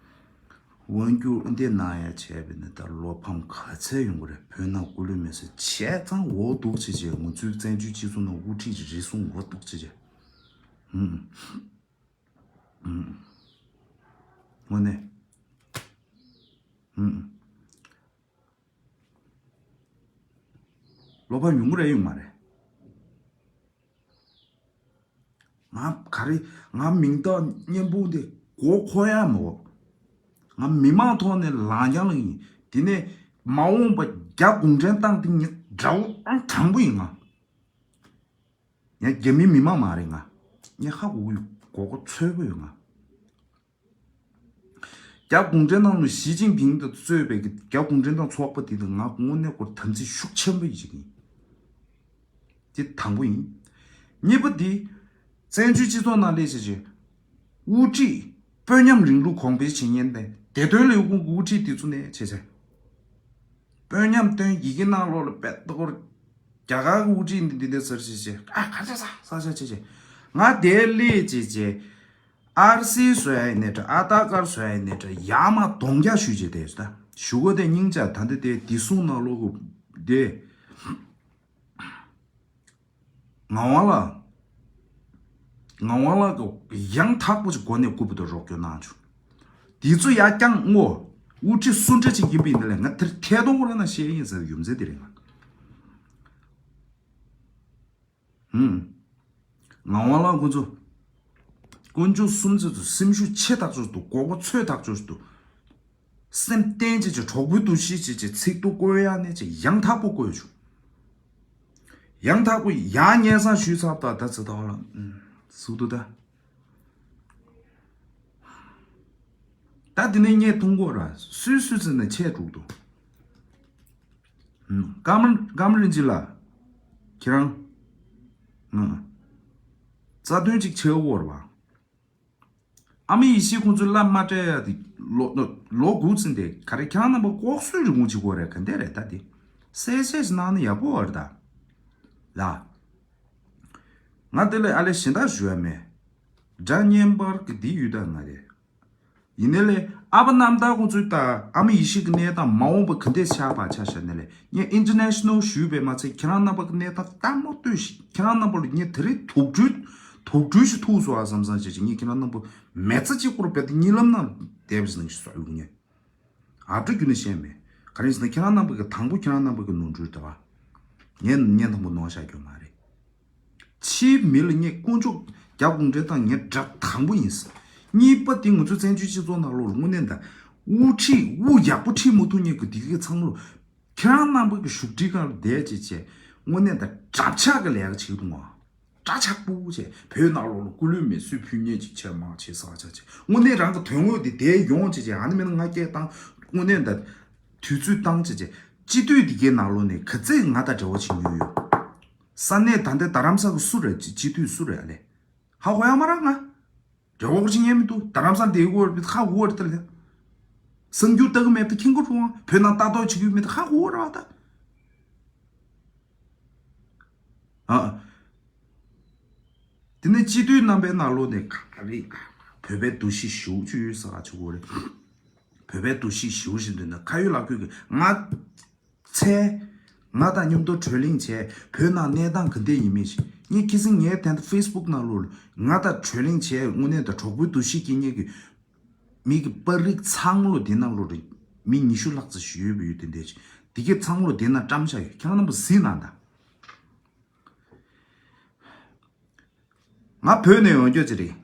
དབང་སྒྱུར་འདི་གནང་ཡ་བྱས་པས་ན་ད་བློ་ཕམ་ག་ཚད་ཡོང་གི་རེད། བོད་ནང་སྐུ་ལུས་མེ་སྲེག་བྱས་ཙང་འོ་འདུག་བྱས་བྱས། ང་ཚོའི་བཙན་བྱོལ་སྤྱི་ཚོགས་ནང་དབུ་ཁྲིད་ཅིག་རེ་ཟུང་འོ་འདུག་བྱས་བྱས། ཧུམ། ཧུམ། དངོས་གནས། ཧུམ། བློ་ཕམ་ཡོང་གི་རེད་ཡོད་མ་རེད། ང་ག་རེ། ང་མིང་རྟགས་སྙན་པོ་འདི་མགོ་འཁོར་ཡ་མི་འོ། ང་མི་མང་ཐོག་ནས་ལངས་རྐྱང་ལ་ཡིན། དེ་ནས་མ་འོངས་པ་རྒྱ་གུང་ཁྲན་ཏང་དེ་ངས་དགྲ་བོ་ཨང་དང་པོ་ཡིན་ང་། ངས་རྒྱ་མི་མི་མང་མ་རེད་ང་། ངས་ཧ་གོ་གི་ཡོད། མགོ་སྐོར་ཚོད་པོ་ཡོད་ང་། རྒྱ་གུང་ཁྲན་ཏང་ལ་ཞི་ཅིན་ཕིང་དང་གཙོས་པའི་རྒྱ་གུང་ཁྲན་ཏང་ཚོགས་པ་དེ་དང་ང་དངོས་གནས་སྐོར་དམ་ཚིག་ཤུགས་ཆེན་པོ་ཡིན་ཅིག་ཡིན། དེ་དང་པོ་ཡིན། གཉིས་པ་དེ། བཙན་བྱོལ་སྤྱི་ཚོགས་ནང་སླེབས་བྱས་བྱས། དབུ་ཁྲིད་དཔོན་ཉམས་རིང་ལུགས་གོང་འཕེལ་བྱེད་མཁན་དེ་བདེ་དོན་ལས་ཁུངས་ཀྱི་དབུ་ཁྲིད་དེ་ཚོ་ནས་བྱས་བྱས། དཔོན་ཉམས་སྟོན། ཡི་གེ་ནང་ལོགས་ལ་པད་ཏོ་སྐོར། རྒྱ་གར་གྱི་དབུ་ཁྲིད་འདི་འདི་འདི་ཟེར་བྱས་བྱས། ཨ་ཁ་ཆ་ས་ས་ཆ་བྱས་བྱས། ང་དེར་སླེབས་བྱས་བྱས། ཨར་སི་བཟོ་ཡ་ཡིན་ནའི་འདྲ། ཨ་དྷར་ཀར་བཟོ་ཡ་ཡིན་ནའི་འདྲ། ཡར་མར་གདོང་རྒྱག་ཞུས་བྱས་བསྡད་ཡོད་ད། ཞུ་སྒོ་དེ་སྙིང་རྗེ། ད་འདི་དེ་བདེ་སྲུང་ནང་ལོགས་ཀྱི་དེ། ངག་དབང་ལགས། ངག་དབང་ལགས་ཀྱིས་ཡང་དག་པོ་ཅིག་སྒོ་ནས་སྐུ་པུ་དུ་རོགས་སྐྱོར་གནང་བྱུང་། དེ་ཚོ་ཡར་བསྐྱངས་ངོ་། དབུ་ཁྲིད་སུ་འདྲ་ཅིག་ཡིན་པ་ཡིན་ན་ལས་ང་དེར་ཐད་གཏོང་ཁོ་རང་ན་བཤད་ཡིན་ཟེར་རྒྱུ་མཚན་དེ་རེད་ང་། ཧུམ། ངག་དབང་ལགས་ཁོ་ཚོ། དཀོན་མཆོག་གསུམ་ཚོ་ཚོ་སེམས་ཤུགས་ཆེ་ཐག་ཆོད་འདུག་མགོ་སྐོར་ཚོད་ཐག་ཆོད་འདུག་སེམས་བརྟན་བྱས་བྱས། གྲོགས་པོའི་འདུ་ཤེས་བྱས་བྱས། ཚིག་ཏུ་བཀོལ་ཡ་ནས་བྱས་ཡང་དག་པོ་བཀོལ་བྱུང་། ཡང་དག་པོ་ཡང་སྙན་སེང་ཞུས་ཚར་ད། ད་ཚེ་ཐར་ལགས། ཨུམ། ཟུག་འདུག་ད། ད་དེ་ནས་ངས་མཐོང་གོ་ར། སུས་སུས་ཚེ་ནས་ཆད་འགྲོ་འདུག་ཨུམ། ཀམ་ཀམ་རིན་ཆེན་ལགས། ཁྱེད་རང་། ཨུམ། རྩ་དོན་ཅིག་ཆེ་བོ་རེད་བ། ཨ་མ་ཡེ་ཤེས་ཁོང་ཚོའི་བླ་མ་སྤྲད་ཡ་དེ་ལོ་ལོ་དགུ་ཙམ་དེ་ག་རེ་ཁྱེད་རང་རྣམ་པ་ལྐོག་གསོད་རི་མོ་བྱེད་དགོས་རེད། ག་འདྲ་རེད་ད་དེ། གསལ་བཤད་ཞིག་གནང་ན་ཡག་པོ་བ་རེད་ད། ལ། ང་དེ་ལས་ཨ་ལས་གཞན་དག་ཞུ་ཡ་མེད། སྒྲ་སྙན་པར་གི་འདི་ཡོད་ད་ང་རེད། ཡིན་ནའི་ལས་ཨ་ཕ་རྣམ་དག་ཁོང་ཚོའི་ད་ཨ་མ་ཡེ་ཤེས་ཀྱི་གནས་སྟངས་མ་འོངས་པ་ག་འདྲས་ཆགས་པ་ཆ་བཞག་ནའི་ལས་ངས་ཨིན་ཊར་ནེ་ཤ་ནལ་ཞུས་པས་མ་ཚད་ཁྱེད་རང་རྣམ་པ་གི་གནས་སྟངས་ལྟད་མོ་ལྟོས་ཤིག་ཁྱེད་རང་རྣམ་པ་ལ་ངས་དེ་རིང་དུག་སྦྲུལ་དུག་སྦྲུལ་ཞིག་ཐུག་སོང་ཨ་བསམ་བསམ་བྱས་བྱས་ངས་ཁྱེད་རང་རྣམ་པ་མི་ཚེ་གཅིག་པོར་བེད་དེ་གཉིད་ལམ་ན་བསྡད་པ་ཞིག་ནང་བཞིན་བཟོ་ཡོང་ངས། ཨབ་ཏུ་རྒྱུ་ནི་ཤེས་མེད། ག་རེ་ཟེར་ན་ཁྱེད་རང་རྣམ་པ་གི་དང་པོ་ཁྱེད་རང་རྣམ་པ་གི་ནོར་འཁྲུལ་ད་བ། ངས་ཉན་དང་པོ་ནོར་བཞག་རྒྱུ་མ་རེད། ཕྱིའི་མི་ལ་ངས་དཀོན་མཆོག་རྒྱབ་དགོངས་འགྲེལ་བཏང་ངས་དགྲ་དང་པོ་ཡིན། གཉིས་པ་དེ་ང་ཚོ་བཙན་བྱོལ་སྤྱི་ཚོགས་ནང་ལོགས་ལ་དངོས་གནས་ད་དབུ་ཁྲིད་དབུ་ཡག་པོ་ཁྲིད་མ་ཐུབ་མཁན་གི་དེ་གའི་ཚང་མ་ལོ། ཁྱེད་རང་རྣམ་པ་གི་བཞུགས་ཁྲི་སྒང་ལ་བསྡད་བྱས་བྱས་དངོས་གནས་ད་དགྲ་ཕྱག་གི་ལས་ཀ་བྱེད་འདུག་ཨ། དགྲ་ཕྱག་པོ་བྱས་བོད་ནང་ལོགས་ལ་སྐུ་ལུས་མེ་གསོད་ཕུལ་མཁན་ཅིག་བྱས་མང་བྱས་ས་ཆ་བྱས་དངོས་གནས་རང་གི་དོན་དངོས་དེ་བསྡད་ཡོང་བྱས་བྱས་ཨ་ནི་མིན་ན་ང་སྐད་བཏང་དངོས་གནས་ད་དུས་ཚོད་བཏང་བྱས་བྱས་སྤྱི་འཐུས་དེ་གའི་ནང་ལོགས་ནས་ག་ཚད་ང་དང་འབྲེལ་བ་བྱེད་མྱོང་ཡོད། ས་གནས་ད་ལྟ་རྡ་རམ་ས་གི་སུ་རེད། སྤྱི་སྤྱི་འཐུས་སུ་རེད་ཨ་ལས། ཧ་གོ་ཡ་མ་རག་ང་། རེ་བ་ཅི་ཉན་མི་འདུག་རྡ་རམ་ས་འདི་གོ་ར་ཧ་གོ་ར་ཏེ་ལེ། གསར་འགྱུར་ལྟ་གི་མེད་ད་ཁྱེད་ཀོ་ཁྲུང་བོད་ནང་ལྟ་རྟོག་བྱེད་ཀྱི་མེད་ད་ཧ་གོ་ར་བ་ད། ཨ། དེ་ནས་སྤྱི་འཐུས་རྣམ་པའི་ནང་ལོགས་ནས་ག་རེ་བོད་པའི་འདུ་ཤེས་ཞེ་པོ་ཅིག་ཡོད་ས་ག་ཆུ་གོ་རེད། བོད་པའི་འདུ་ཤེས་ཞེ་པོ་ཞིག་འདུག་ན་ཁ་ཡོད་ལག་ཡོད་ཀྱི་ང་། ཚེ། ང་དང་མཉམ་དུ་བགྲོ་གླེང་བྱས་བོད་ནང་གནས་སྟངས་ག་འདྲ་ཡིན་མིན་ཞིག་ངས་ཁ་སང་ངའི་དེ་འདྲ་ཕེ་སི་བུག་ནང་ལོགས་ལ་ང་དང་བགྲོ་གླེང་བྱས་དངོས་གནས་དང་གྲོགས་པོའི་འདུ་ཤེས་སྐྱེ་མཁན་གྱི་མི་གི་པར་རིགས་ཚང་མ་ལོ་དེ་ནང་ལོགས་ལ་མི་ཉི་ཤུ་ལྷག་ཙམ་ཞིག་ཡོད་པ་ཡོད་དེ་འདྲ་ཞིག་དེ་གས་ཚང་མ་ལོ་དེ་ན་བཀྲམ་བཞག་ཡོད། ཁྱེད་རང་རྣམ་པ་གཟིགས་གནང་དང་། ང་བོད་ནས་ཡོང་རྒྱུ་ཅི་རེད།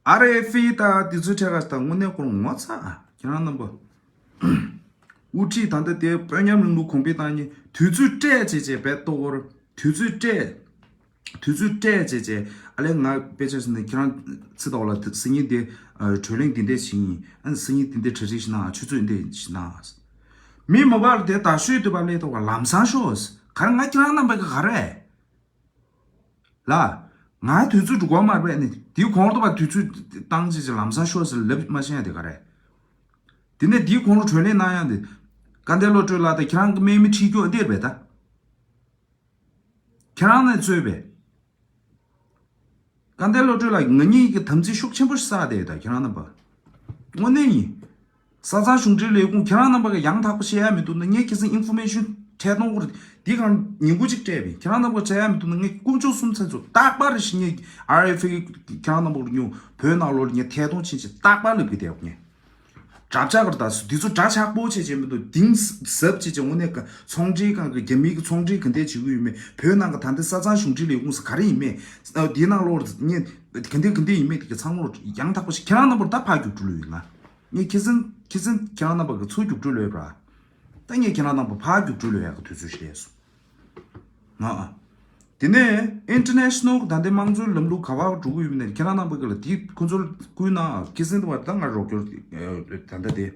ཨར་ཨེཕ་ཨི་དང་དེ་ཚོའི་ཐད་ཀ་དང་དངོས་གནས་ཁོ་རང་ངོ་ཚ་ཨ། ཁྱེད་རང་རྣམ་པ། དབུ་ཁྲིད་ད་ལྟ་དེ་དཔོན་ཉམས་རིང་ལུགས་གོང་འཕེལ་བཏང་ཉིན་དུས་ཚོད་སྤྲད་བྱས་བྱས་བེད་ཏོ་བོར་དུས་ཚོད་སྤྲད། དུས་ཚོད་སྤྲད་བྱས་བྱས་ཨ་ལས་ང་དཔེ་ཆ་ཟིན་ནས་ཁྱེད་རང་ཚེ་ཐོག་ལ་སང་ཉིན་དེ་བགྲོ་གླེང་དེ་འདྲས་བྱེད་ཡིན་ཨ་སང་ཉིན་དེ་འདྲས་གྲ་སྒྲིག་ཞིག་གནང་ཆུ་ཚོད་འདྲས་ཞིག་གནང་། མི་མ་བར་དེ་ད་ཤོད་དུས་པ་ལས་ཐོག་ལམ་སང་ཤོག་ག་རེ་ང་ཁྱེད་རང་རྣམ་པ་ག་ག་རེ། ལ། ང་དུས་ཚོད་འགྲོ་གོ་མ་རེད་ནི་དེའི་གོང་དུ་བ་དུས་ཚོད་བཏང་ཅི་ཅི་ལམ་སང་ཤོག་ཟེར་ལབ་མ་ཤེས་ཡ་དེ་ག་རེད། དེ་ནས་དེའི་གོང་ལ་གྲོས་གླེང་གནང་ཡ་དེ། སྐལ་ལྡན་བློ་གྲོས་ལགས་དང་ཁྱེད་རང་གི་དམག་མི་ཁྲིད་རྒྱུ་འདིར་བས་ད། ཁྱེད་རང་ནས་གཙོས་པས། སྐལ་ལྡན་བློ་གྲོས་ལགས་ང་གཉིས་ཀྱི་དམ་ཚིག་ཤུགས་ཆེན་པོ་ཞིག་བསགས་བསྡད་ཡོད་ད་ཁྱེད་རང་རྣམ་པ། དངོས་གནས་ཡིན། ས་གཙང་གཞུང་འབྲེལ་ལས་ཁུངས་ཁྱེད་རང་རྣམ་པ་ག་ཡང་དག་པ་བཤད་ཡ་མི་འདུག་ན་ངས་ཁ་སང་ཨིན་ཕོར་མེ་ཤོན་ཁྲལ་གཏོང་སྐོར་འདི་གང་ཉིན་གུང་གཅིག་སྤྲད་པས་ཁྱེད་རང་རྣམ་པ་བྱ་ཡ་མི་འདུག་ན་ངས་དཀོན་མཆོག་གསུམ་མཚན་ཚོ་རྟག་པར་ཞིག་ངས་ཨར་ཨེཕ་ཨི་ཁྱེད་རང་རྣམ་པ་ལ་ཉོ་བོད་ནང་ལོགས་ལ་ངས་ཐད་གཏོང་ཕྱིན་ཆད་རྟག་པར་ལབ་གི་བསྡད་ཡོད་ངས། དགྲ་ཕྱག་གར་ད་སུ་འདི་ཚོ་དགྲ་ཕྱག་པོ་བྱེད་བྱེད་མི་འདུག་གཏིང་ཟབ་བྱེད་བྱེད་དངོས་གནས་ཀ་ཚོང་འབྲེལ་གང་གི་རྒྱ་མི་གི་ཚོང་འབྲེལ་ག་འདྲས་བྱེད་ཀྱི་ཡོད་མེད་བོད་ནང་གི་ད་ལྟ་ས་གཙང་གཞུང་འབྲེལ་ལས་ཁུངས་སུ་ག་རེ་ཡིན་མེད་འདིའི་ནང་ལོགས་ངས་ག་འདྲས་ག་འདྲས་ཡིན་མེད་དེ་ག་ཚང་མ་ཡང་དག་པ་ཞིག་ཁྱེད་རང་རྣམ་པར་ད་ཕར་རྒྱུགས་སྤྲོད་ལོས་ཡིན་ང་། ངས་ཁྱེད་ཚང་ཁྱེད་ཚང་ཁྱེད་རང་རྣམ་པ་གི་ཚུར་རྒྱུགས་སྤྲོད་ལོས་ར། ད་ངས་ཁྱེད་རང་རྣམ་པ་ཕར་རྒྱུགས་སྤྲོད་ལོས་ཡག་གི་དུས་ཚོད་ཞིག་སླེབས་སོང་། ང་ཨ། དེ་ནས་ཨིན་ཊར་ནེ་ཤ་ནལ་ད་ལྟའི་དམངས་གཙོའི་ལམ་ལུགས་ག་བར་འགྲོ་གི་ཡོད་མེད་ཁྱེད་རང་རྣམ་པ་གི་ལ་དེ་ཁོ་ཚོར་བསྐུལ་ན་ཁྱེད་ཚང་དུ་བར་ད་ང་རོགས་སྐྱོར་ད་ལྟ་དེ་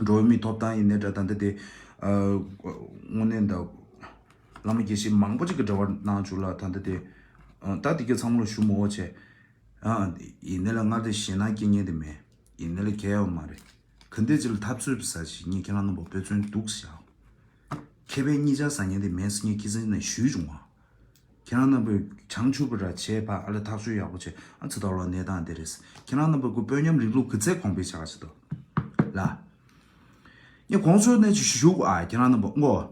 འགྲོ་བའི་མི་ཐོབ་ཐང་ཡིན་ནའི་འདྲ་ད་ལྟ་དེ་དངོས་གནས་འདྲ་བླ་མ་དགེ་བཤེས་མང་པོ་ཅིག་གི་འབྲེལ་བ་གནང་བཅུག་ལ་ད་ལྟ་དེ་ད་དེ་ག་ཚང་མ་ལ་ཞུ་མོ་བྱས། ཨ། ཡིན་ནའི་ལ་ང་དེ་ཞེད་སྣང་སྐྱེ་མཁན་དེ་མེད། ཡིན་ནའི་ལ་གལ་ཡོད་མ་རེད། ག་འདྲས་ཅིག་ལ་འཐབ་རྩོད་པ་ཟ་ཞིག་ངས་ཁྱེད་རང་རྣམ་པ་དཔེ་མཚོན་འདུག་བཞག་ཁེ་ཕན་གཉིས་ཆར་ཟ་མཁན་དེ་མེད་ཟེར་ངས་ཁྱེད་ཚང་ནས་ཞུས་བྱུང་བ། ཁྱེད་རང་རྣམ་པས་བྱང་ཆུབ་པ་ར་བྱས་ཕ་ཨ་ལ་ཐག་གཅོད་ཡག་པོ་བྱས་ཨ་ཚོ་ད་ལོ་གནས་སྟངས་དེ་རེད། ཁྱེད་རང་རྣམ་པ་གི་དཔོན་ཉམས་རིང་ལུགས་གི་ཚད་གོང་འཕེལ་ཆགས་ཀྱི་འདུག་ལ། ངས་གོང་ཚོད་ནས་ཅིག་ཞུ་ཨ་ཁྱེད་རང་རྣམ་པ་ངོ་།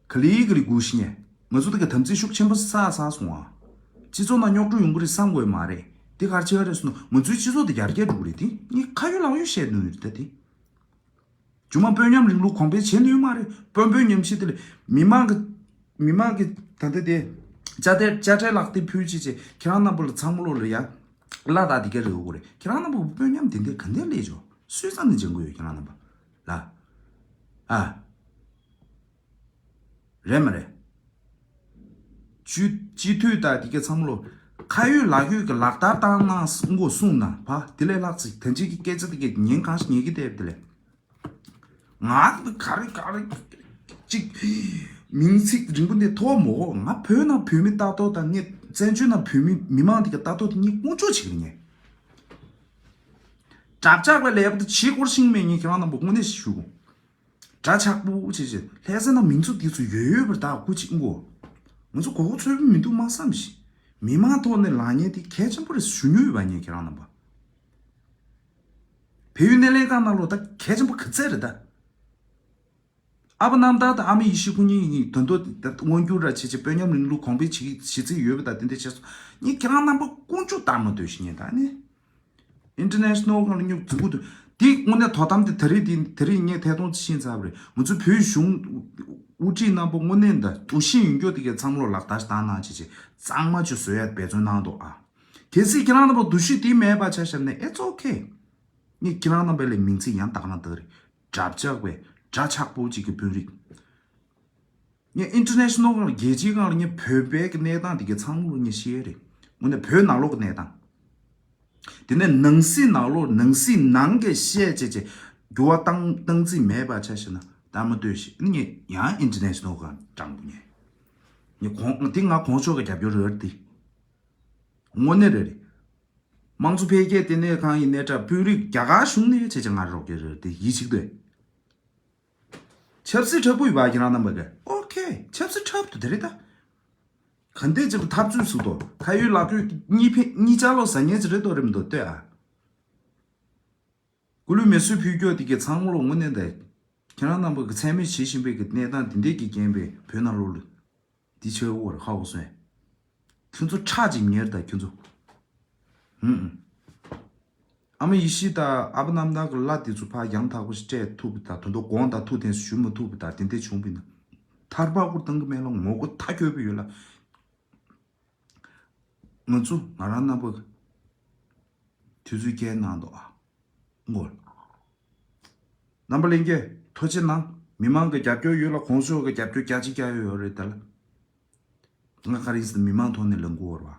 ག་ལི་ག་ལི་སྒུག་ཤི་ཉེ། ང་ཚོ་དེ་ག་དམ་ཚིག་ཤུགས་ཆེན་པོ་བསགས་བསགས་སོང་ཨ། སྤྱི་ཚོགས་ནང་རྙོག་དྲ་ཡོང་གི་རེད་བསམ་དགོས་མ་རེད། དེ་ག་རེ་བྱེད་ཡ་རེད་ཟེར་ན་ང་ཚོའི་སྤྱི་ཚོགས་དེ་ཡར་རྒྱས་འགྲོ་གི་རེད་དེ་ངས་ཁ་ཡོད་ལག་ཡོད་བཤད་ནུས་རེད་ད་དེ། རྒྱུ་མ་དཔོན་ཉམས་རིང་ལུགས་གོང་འཕེལ་བྱེད་ནུས་མ་རེད། དཔོན་པོའི་ཉམས་ཞིབ་དེ་ལས་མི་མང་གི་མི་མང་གི་ད་ལྟ་དེ་དཔྱ་ཁྲལ་དཔྱ་ཁྲལ་ལག་དེབ་ཕུལ་ཅི་ཅི་ཁྱེད་རང་རྣམ་པ་ལ་ཚང་མ་ལོ་ལ་ཡ་བླ་དག་དེ་ག་རེ་དགོས་རེད། ཁྱེད་རང་རྣམ་པ་དཔོན་ཉམས་དེ་འདྲས་ག་འདྲས་སླེབས་ཆོག་སུས་ཙང་ནས་སྦྱང་དགོས་ཡོད་ཁྱེད་རང་རྣམ་པ་ལ། ཨ། རེད་མ་རེད། སྤྱི་སྤྱི་འཐུས་དང་དེ་ག་ཚང་མ་ལོ། ཁ་ཡོད་ལག་ཡོད་ཀྱི་ལག་བསྟར་བཏང་གནང་མགོ་གསུངས་ན་ཕ་དེ་ལས་ལྷག་ཅིག་ད་ཅིག་གི་སྐད་ཆ་དེ་ག་ཉན་གང་ཞིག་ཉན་གི་བལྟས་དེ་ལས། ང་ག་རེ་ག་རེ་ཅིག་མིང་ཚིག་རིང་པོ་འདི་ཐོག་མོ་ང་བོད་ནང་བོད་མི་ལྟ་རྟོག་དང་ངས་བཙན་བྱོལ་ནང་བོད་མི་མི་མང་དེ་ག་ལྟ་རྟོག་དེ་ངས་དཀོན་མཆོག་བྱེད་གི་རེད་ངས། དྲ་ཕྱགས་པའི་ལས་པ་དེ་བྱེད་དགོས་ཤིང་མེད། ངས་ཁྱེད་རང་རྣམ་པ་དངོས་གནས་ཞུ་དགོས། དྲ་ཕྱགས་པོ་བྱེད་བྱེད་ལྷ་ས་ན་མིང་ཚོ་དེ་ཚོ་ཡོད་ཡོད་པར་ད་སྐུ་གཅིག་མགོ། ང་ཚོ་མགོ་སྐོར་ཚོད་མི་འདུག་མ་བསམ་ཞིག་མི་མང་ཐོག་ནས་ལངས་མཁན་དེ་གལ་ཆེན་པོ་རེད་ཞུ་མྱོང་ཡོད་པ། ངས་ཁྱེད་རང་རྣམ་པ་བལ་ཡུལ་སྣེ་ལེན་ཁང་ནང་ལོགས་ད་གལ་ཆེན་པོ་ག་ཚད་རེད་ད། ཨ་ཕ་རྣམ་དག་དང་ཨ་མ་ཡེ་ཤེས་ཁོ་གཉིས་ཀྱིས་དོན་དུ་མངོན་འགྱུར་ར་བྱེད་བྱེད་དཔོན་ཉམས་རིང་ལུགས་གོང་འཕེལ་བྱེད་ཀྱི་གཞི་རྩ་ཡོད་པ་དང་དེ་འདྲ་བྱས་སོང་། ངས་ཁྱེད་རང་རྣམ་པ་དཀོན་མཆོག་ལྟར་མ་འདོད་ཞིག་ངས་ད་ནི། International་སྒང་ལ་སྨྱུག་འཛུགས་དགོས་འདུག་དེ་དངོས་གནས་དོ་དམ་དེ་ད་རེས་དེ་ད་རེས་ངས་ཐད་གཏོང་ཤེས་ཚར་བ་རེད། ང་ཚོ་བོད་གཞུང་དབུ་ཁྲིད་རྣམ་པ་དངོས་གནས་ད་འདུ་ཤེས་ཡོད་མཁན་དེ་གའི་ཚང་མ་ལོ་ལག་བསྟར་བཏང་གནང་བྱེད་བྱེད་གཙང་མ་ཅིག་བཟོ་ཡ་འབད་བརྩོན་གནང་འདུག་ཨ། གལ་སྲིད་ཁྱེད་རང་རྣམ་པ་འདུ་ཤེས་དེ་མེད་པ་ཆ་བཞག་ན་it's okay། ངས་ཁྱེད་རང་རྣམ་པ་ལ་མིང་ཚིག་ཡང་དག་ན་དག་རེད། དྲ་ཕྱགས་པའི་དྲ་ཕྱགས་པོ་གཅིག་གི་དཔོན་རིགས། ངས་International་སྒང་ལ་རྒྱལ་སྤྱིའི་སྒང་ལ་ངས་བོད་པའི་གི་གནས་སྟངས་དེ་གའི་ཚང་མ་ལ་ངས་བཤད་རེད། དངོས་གནས་བོད་ནང་ལོགས་ཀྱི་གནས་སྟངས། དེ་ནས་ནང་སྲིད་ནང་ལོགས་ནང་སྲིད་ནང་གི་བཤད་བྱས་བྱས་འགྱུར་བ་བཏང་བཏང་རྩིས་མེད་པ་ཆ་བཞག་ན་ལྟ་མ་ལྟོས་ཤིག་ངས་ཡང་International་སྒང་དྲང་པོ་ཉན། ངས་གོང་དེ་ང་གོང་ཕྱོགས་ཀྱི་རྒྱབ་སྐྱོར་རེད་དེ། དངོས་གནས་རེད་རེད། དམངས་གཙོ་འཕེལ་རྒྱས་ལྟེ་གནས་ཁང་ཡིན་ནའི་འདྲ་དཔོན་རིགས་རྒྱ་གར་གཞུང་ནས་བྱས་བྱས་ང་རོགས་ཀྱི་རེད་དེ་ཡིད་ཆེས་དོད། ཆབ་སྲིད་འཁྲབ་པོ་ཡིན་པ་ཁྱེད་རང་རྣམ་པ་གིས་ཨོ་ཁེ་ཆབ་སྲིད་འཁྲབ་ཏུ་དེ་རེད་ད། ག་འདྲས་ཅིག་ལ་འཐབ་རྩོད་ཟུག་ཏོ་ཁ་ཡོད་ལག་ཡོད་གཉིས་ཕན་གཉིས་ཆ་ལོ་ཟ་ཉེ་ཅི་རེད་དོ་རེད་མི་འདུག་ལྟོས་ཨ། སྐུ་ལུས་མེ་གསོད་ཕུལ་རྒྱུ་དེ་གའི་ཚང་མ་ལོ་དངོས་གནས་ད། ཁྱེད་རང་རྣམ་པ་གི་ཚད་མེད་བྱེད་བཞིན་པའི་གི་གནས་སྟངས་དེ་འདྲས་ཀྱི་རྐྱེན་པས་བོད་ནང་ལོགས་ལ། འདི་ཆེ་བོ་རེད་ཧ་གོ་སོང་། ཁྱོད་ཚོ་ཁྲག་ཅིག་ཉེར་ད་ཁྱོད་ཚོ། ཧུམ། ཨ་མ་ཡེ་ཤེས་དང་ཨ་ཕ་རྣམ་དག་གི་བླ་དེ་ཚོ་ཕར་ཡང་དག་པོ་ཞིག་སྤྲད་ཐུབ་པ་དང་དོན་དུ་དགོངས་དག་ཐུགས་ཐེངས་ཞུ་མ་ཐུབ་པ་དང་དེ་འདྲས་བྱུང་བས་ན། ཐར་པ་སྐོར་བཏང་གི་མེད་ལ་ངོ་རྒོལ་མཐའ་འཁྱོལ་བ་ཡོད་ལ། ང་ཚོ་ང་རང་རྣམ་པ་དུས་ཚོད་སྐྱེལ་གནང་འདུག་ཨ། ངོ་། རྣམ་པ་ལྷན་རྒྱས་ཐུགས་རྗེ་གནང་། མི་མང་གི་རྒྱབ་སྐྱོར་ཡོད་ལ་གོང་ཞུ་གི་རྒྱབ་སྐྱོར་རྒྱ་ཆེ་རྒྱ་ཡོད་ཡོད་རེད་ད་ལ། ང་ག་རེ་ཡིན་ཟེར་ན་མི་མང་ཐོག་ནས་ལངས་དགོས་རེད་བ།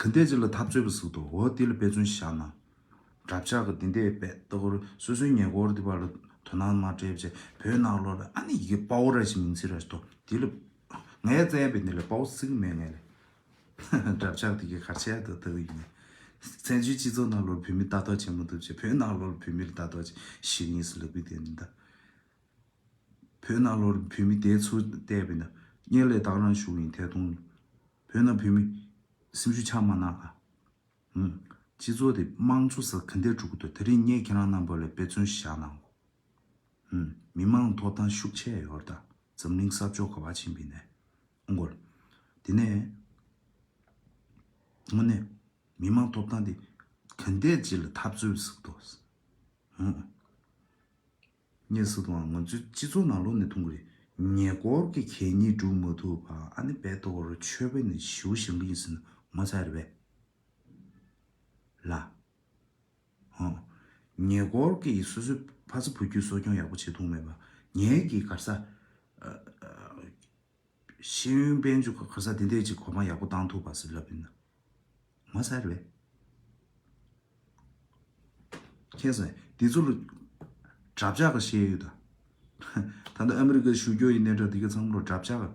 ག་འདྲས་ཅིག་ལ་འཐབ་རྩོད་པ་ཟིག་འདུག་འོ་དེ་ལ་དཔེ་མཚོན་ཞིག་བཞག་ན། དྲ་ཕྱགས་ཀྱི་དེ་འདྲས་དཔེ་ལྟ་བུར་སོ་སོའི་ཉེ་འཁོར་དེ་བར་ལ་དོ་སྣང་མ་སྤྲད་བྱས་བོད་ནང་ལོགས་ལ་ཨ་ནི་ཡི་གེ་དཔའ་བོ་ར་ཞིག་མིང་ཚིག་ར་ཞིག་འདུག་དེ་ལ་ངས་བཙལ་བའི་འདི་ལ་དཔའ་བོ་ཟིག་མེད་ངས་ལ། དྲ་ཕྱགས་དེ་གའི་གར་ཆས་དུ་དག་ཡིན་ནས། བཙན་བྱོལ་སྤྱི་ཚོགས་ནང་ལོགས་བོད་མི་ལྟ་རྟོག་བྱེད་མ་ཐུབ་བྱས་བོད་ནང་ལོགས་བོད་མི་ལ་ལྟ་རྟོག་བྱེད་ཤི་ངེས་སུ་ལབ་པའི་དེ་ནི་ད། བོད་ནང་ལོགས་བོད་མི་དེ་ཚུར་བལྟས་པས་ན་སྔོན་ལས་ད་ག་རང་བཞུགས་ཡིན་ཐད་གཏོང་། བོད་ནང་བོད་མི་སེམས་ཤུགས་ཆག་མ་གནང་ཨ། ཧུམ། སྤྱི་ཚོགས་དེ་དམངས་གཙོ་ཟེར་ག་འདྲས་འགྲོ་གི་འདུག་དེ་རིང་ངས་ཁྱེད་རང་རྣམ་པ་ལ་དཔེ་མཚོན་ཞིག་བཞག་གནང་གོ། ཧུམ། མི་མང་ཐོབ་ཐང་ཤུགས་ཆེ་ཡོད་ད། འཛམ་གླིང་ས་ཕྱོགས་ག་པར་ཕྱིན་པ་ཡིན་ནའི། ཨང་གོ། དེ་ནས། དངོས་གནས། མི་མང་ཐོབ་ཐང་དེ་ག་འདྲས་ཅིག་ལ་འཐབ་རྩོད་ཟིག་འདུག་ཧུམ། ངས་ཟེར་དུས་ང་ཚོའི་སྤྱི་ཚོགས་ནང་ལོགས་ནས་མཐོང་གི་རེད། ཉེ་འཁོར་གྱི་གད་སྙིགས་སྒྲུག་མ་ཐུབ་པ་ཨ་ནི་དཔེ་ལྟ་བུར་ཆོས་པ་ནི་ཞེ་པོ་ཞིག་ཡིན་ཟེར་ན་ངོ་ཚ་རེད་པས། ལ། ཧོ། ཉེ་འཁོར་གྱི་སོ་སོའི་ཕ་ཚ་བུ་རྒྱུད་གསོ་སྐྱོང་ཡག་པོ་བྱེད་ཐུབ་མེད་པ། ངའི་གི་ག་རེ་ཟ། ཤེས་ཡོན་དཔལ་འབྱོར་ག་ས་དེ་འདྲས་ཅིག་གོ་འཕང་ཡག་པོ་བཏང་ཐུབ་པ་ཟེར་ལབ་ཡིན་ན། ངོ་ཚ་རེད་པས། མཁྱེན་སོང་། འདི་ཚོ་ལ་དྲ་ཕྱགས་ཀྱི་བཤད་ཡོད་ད། ད་ལྟ་ཨ་མི་རི་ཀ་བཞུགས་རྒྱུ་ཡིན་ནའི་འདྲ་འདི་ག་ཚང་མ་ལ་དྲ་ཕྱགས།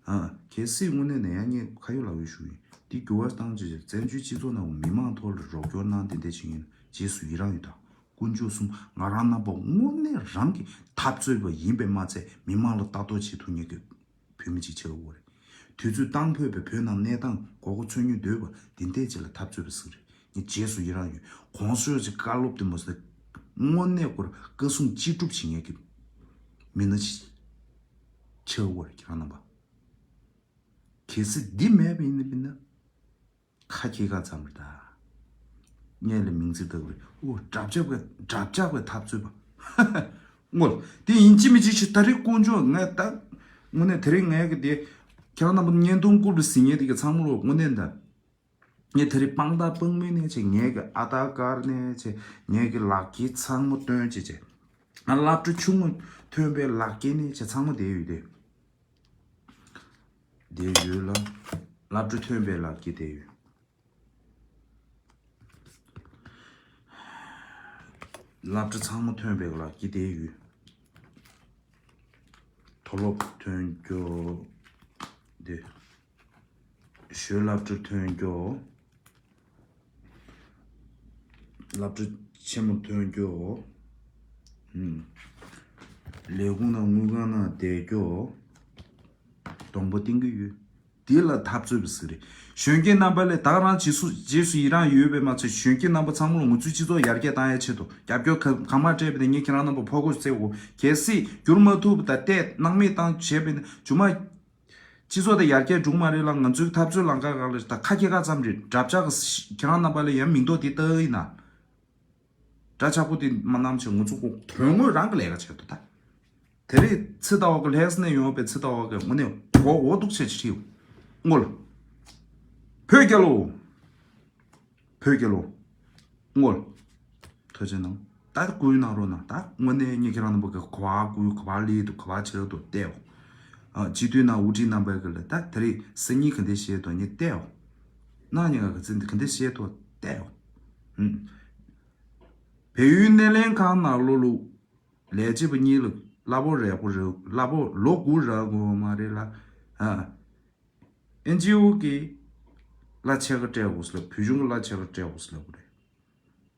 ཨ། གལ་སྲིད་དངོས་གནས་ནས་ཡང་ངས་ཁ་ཡོད་ལག་ཡོད་ཞུ་ཡིན། འདི་འགྱུར་བ་བཏང་བྱས་བཙན་བྱོལ་སྤྱི་ཚོགས་ནང་མི་མང་ཐོག་ལ་རོགས་སྐྱོར་གནང་དེ་འདྲས་བྱེད་མཁན་རྗེས་སུ་ཡི་རང་ཡོད་ད། དཀོན་མཆོག་གསུམ་ང་རང་རྣམ་པ་དངོས་གནས་རང་གི་འཐབ་རྩོད་པ་ཡིན་པས་མ་ཚད་མི་མང་ལ་ལྟ་རྟོག་བྱེད་ཐུབ་མཁན་གྱི་བོད་མི་གཅིག་ཆགས་ཡོད་རེད། དུས་ཚོད་བཏང་ཕོད་པའི་བོད་ནང་གནས་སྟངས་མགོ་སྐོར་ཚོད་ཉུང་འདོད་པ་འདི་འདྲས་ཅིག་ལ་འཐབ་རྩོད་པ་ཟིག་རེད། ངས་རྗེས་སུ་ཡི་རང་ཡོད། གོང་ས་མཆོག་གི་བཀའ་སློབ་དེ་མ་ཟད་དངོས་གནས་སྐོར་བཀའ་གསུང་ཅི་སྒྲུབ་བྱེད་མཁན་གྱི་མི་སྣ་ཅིག་ཆགས་ཡོད་རེད་ཁྱེད་རང་རྣམ་པ། གལ་སྲིད་འདི་མེད་པ་ཡིན་ན་ཁ་ཁྱེད་ཁ་ཙམ་རེད་ད། ངས་ལ་མིང་ཚིག་བཏགས་པ་རེད། ཨོ་དྲ་ཕྱགས་པའི་དྲ་ཕྱགས་པའི་འཐབ་རྩོད་པ། ངོ་། དེ་ཡིན་གཅིག་མིན་གཅིག་ཞིག་ད་རེས་དཀོན་མཆོག་ངས་ད། དངོས་གནས་དེ་རིང་ངས་གི་དེ། ཁྱེད་རང་རྣམ་པ་བརྙན་ཐུང་རྐུབ་ལ་གཟིགས་མཁན་དེ་གི་ཚང་མ་ལོ་དངོས་གནས་ད། ངས་དེ་རིང་དཔང་རྟགས་དཔང་མི་ནས་བྱས་ངས་གི་ཨ་དར་ཀར་ནས་བྱས་ངས་གི་ལག་འཁྱེར་ཚང་མ་སྟོན་བྱས་བྱས། ང་སློབ་གྲྭ་ཆུང་ངུ་ཐོན་པའི་ལག་འཁྱེར་ནས་བྱས་ཚང་མ་བསྡད་ཡོད་དེ། བསྡད་ཡོད་ལ། སློབ་གྲྭ་ཐོན་པའི་ལག་འཁྱེར་བསྡད་ཡོད། སློབ་གྲྭ་ཚང་མ་ཐོན་པའི་ལག་འཁྱེར་བསྡད་ཡོད། མཐོ་སློབ་ཐོན་རྒྱུ་དེ། ཞོལ་སློབ་གྲྭ་ཐོན་རྒྱུ། སློབ་གྲྭ་ཆེན་མོ་ཐོན་རྒྱུ། ཨུམ། ལས་ཁུངས་ནང་དངུལ་ཁང་ནང་བསྡད་རྒྱུ། སྡོང་པོ་བཏིང་གི་ཡོད། དེ་ལ་འཐབ་རྩོད་པ་ཟེར་རེད། གཞོན་སྐྱེས་རྣམ་པ་ལས་ད་ག་རང་རྗེས་སུ་རྗེས་སུ་ཡི་རང་ཡོད་པས་མ་ཚད། གཞོན་སྐྱེས་རྣམ་པ་ཚང་མ་ལ་ང་ཚོའི་སྤྱི་ཚོགས་ཡར་རྒྱས་བཏང་ཡའི་ཆེད་དུ་རྒྱབ་སྐྱོར་ག་གང་མང་སྤྲད་པ་དེ་ངས་ཁྱེད་རང་རྣམ་པ་ཕོ་རྒོད་བརྩེ་དགོས། གལ་སྲིད་བསྒྱུར་མ་ཐུབ་པ་དང་བལྟས་སྣང་མེད་བཏང་བྱས་པས་ན་རྗེས་མ། སྤྱི་ཚོགས་དེ་ཡར་རྒྱས་འགྲོ་གི་མ་རེད་ལ། ང་ཚོའི་འཐབ་རྩོད་ལམ་ཁ་སྒང་ལ་ད་ཁ་སྐྱེ་ཁ་ཙམ་རེད། དྲ་ཕྱག་གི་ཁྱེད་རང་རྣམ་པ་ལ་ཡང་མིང་འདོགས་དེ་ལྟ་ཡིན་ན། དྲ་ཆག་པོ་དེ་མ་གནང་བྱས་ང་ཚོ་ཁོ་དོན་དངོས་རང་གི་ལས་ཀ་བྱེད་དོ་ད། དེ་རེད། ཚེ་ལྟ་བ་གི་ལྷས་ནས་ཡོང་བའི་ཚེ་ལྟ་བ་གི་དངོས་གནས་གོ་འོ་འདུག་བྱས་ཅི་ཧྲིའུ། སྔོ་ལ། བོད་རྒྱལ་ལོ། བོད་རྒྱལ་ལོ། སྔོ་ལ། ཐུགས་རྗེ་གནང་། ད་སྐུའི་གནང་རོགས་གནང་། ད་དངོས་གནས་ངས་ཁྱེད་རང་རྣམ་པ་གི་ག་བ་སྐུའི་ག་བ་ལི་དུ་ག་བ་ཆེ་དུ་བལྟའོ། ཨ་སྤྱི་འཐུས་ནང་དབུ་ཁྲིད་རྣམ་པ་གི་ལ་ད་དེ་རེད། སེ་ཉིན་ག་འདྲ་བཤད་དོ་ངས་བལྟའོ། ན་ཉེ་ག་ག་ཚིག་འདི་ག་འདྲ་བཤད་དོ་བལྟའོ། ཨུམ། བལ་ཡུལ་སྣེ་ལེན་ཁང་ནང་ལོ་ལུགས་ལས་བྱེད་པ་གཉིས་ལ་གླ་ཕོགས་རག་པོ་རེད། གླ་ཕོགས་ལོ་དགུ་རག་དགོས་མ་རེད་ལ། ཨ། ཨེན་ཇི་ཨོ་གི་གླ་ཆེ་ཁ་སྤྲད་དགོས་ལབ། བོད་གཞུང་གི་གླ་ཆེ་ཁ་སྤྲད་དགོས་ལབ་རེད།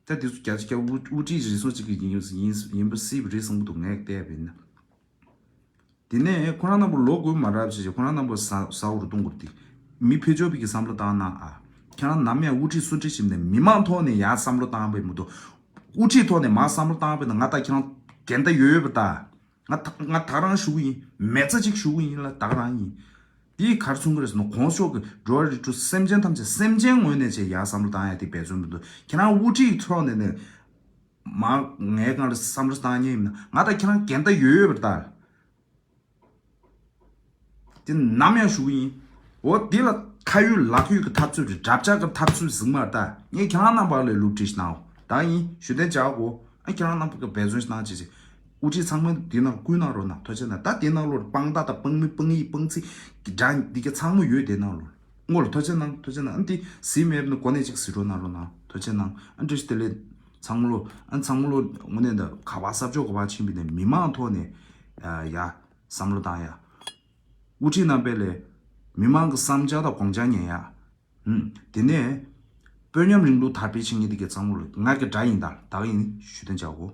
ད་དེ་ཚོ་བརྒྱ་ཆ་བརྒྱ་དབུ་དབུ་ཁྲིད་རེ་ཟུང་གཅིག་གི་ཡིན་ཡིན་ཡིན་པ་སྲིད་པ་རེད་བསམ་གི་འདུག་ངས་བལྟས་པ་ཡིན་ན། དེ་ནས་ཁོ་རང་རྣམ་པ་ལོ་དགུ་མ་རབས་བྱས་ཁོ་རང་རྣམ་པ་ཟ་ཟ་འུར་གཏོང་དགོས་ཏེ། མི་ཕེ་ཆོག་པའི་གི་བསམ་བློ་བཏང་ན་ཨ། ཁྱེད་རང་ནམ་ཡང་དབུ་ཁྲིད་སུ་ཁྲིད་ཞིག་ནས་མི་མང་ཐོག་ནས་ཡར་བསམ་བློ་བཏང་བས་མི་འདུག་དབུ་ཁྲིད་ཐོག་ནས་མར་བསམ་བློ་བཏང་བས་ན་ང་ད་ཁྱེད་རང་འགལ་ཟླ་ཡོད་ཡོད་པ་ད། ང་ད་ང་ད་རང་ཞུ་གི་ཡིན། མེ་ཚ་གཅིག་ཞུ་གི་ཡིན་ལ་ད་ག་རང་ཡིན། དེ་གར་མཚུངས་ཀྱི་རེད་ཟེར་ན་གོང་ཤོག་གི་འགྲོ་བ་རིགས་དྲུག་སེམས་ཅན་ཐམས་ཅད་སེམས་ཅན་ངོས་ནས་བྱས་ཡར་བསམ་བློ་བཏང་ཡ་དེ་འབད་བརྩོན་མི་འདུག་ཁྱེད་རང་དབུ་ཁྲིད་ཐོག་ནས་ནས་མ་ངའི་སྒང་ལ་བསམ་བློ་བཏང་མཁན་ཡིན་ན་ང་ད་ཁྱེད་རང་འགལ་ཟླ་ཡོད་ཡོད་པ་ད། དེ་ནམ་ཡང་ཞུ་གི་ཡིན། འོ་དེ་ལ་ཁ་ཡོད་ལག་ཡོད་ཀྱི་འཐབ་རྩོད་རེད། དྲ་ཕྱག་གི་འཐབ་རྩོད་ཟིག་མ་རེད་ད། ངས་ཁྱེད་རང་རྣམ་པ་ལ་སློབ་ཁྲིད་ཞིག་གནང་འོ། ད་ཡིན་ཞུ་དན་བྱ་གོ་ཨ་ཁྱེད་རང་རྣམ་པ་གི་འབད་བརྩོན་ཞིག་གནང་བྱེད་ཅིག་དབུ་ཁྲིད་ཚང་མ་དེ་ནང་བསྐུལ་གནང་རོགས་གནང་། ཐུགས་རྗེ་གནང་། ད་དེ་ནང་ལོར་དཔང་རྟགས་དང་དཔང་མི་དཔང་ཡིག་དཔང་ཚིག་གི་སྒྲ་འདི་ག་ཚང་མ་ཡོད་དེ་ནང་ལོར། སྔོན་ལ་ཐུགས་རྗེ་གནང་། ཐུགས་རྗེ་གནང་། ཨ་འདི་གཟིགས་མེད་ན་གོ་གནས་ཅིག་གཟིགས་རོགས་གནང་རོགས་གནང་། ཐུགས་རྗེ་གནང་། ཨ་འདྲི་ཞིག་དེ་ལས་ཚང་མ་ལོ་ཨ་ཚང་མ་ལོ་དངོས་གནས་ད་ག་བ་ས་ཕྱོགས་ག་བ་ཕྱིན་པའི་ནས་མི་མང་ཐོག་ནས་ཡ་བསམ་བློ་བཏང་ཡ། དབུ་ཁྲིད་རྣམ་པས་ལས་མི་མང་གི་བསམ་འཆར་དང་དགོངས་འཆར་ཉན་ཡ། ཧུམ། དེ་ནས་དཔོན་ཉམས་རིང་ལུགས་དར་སྤེལ་བྱེད་མཁན་དེ་གའི་གཙང་མོ་ལ་ང་གི་དགྲ་ཡིན་ད་ད་ག་ཡིན་ཞུ་དན་བྱ་གོ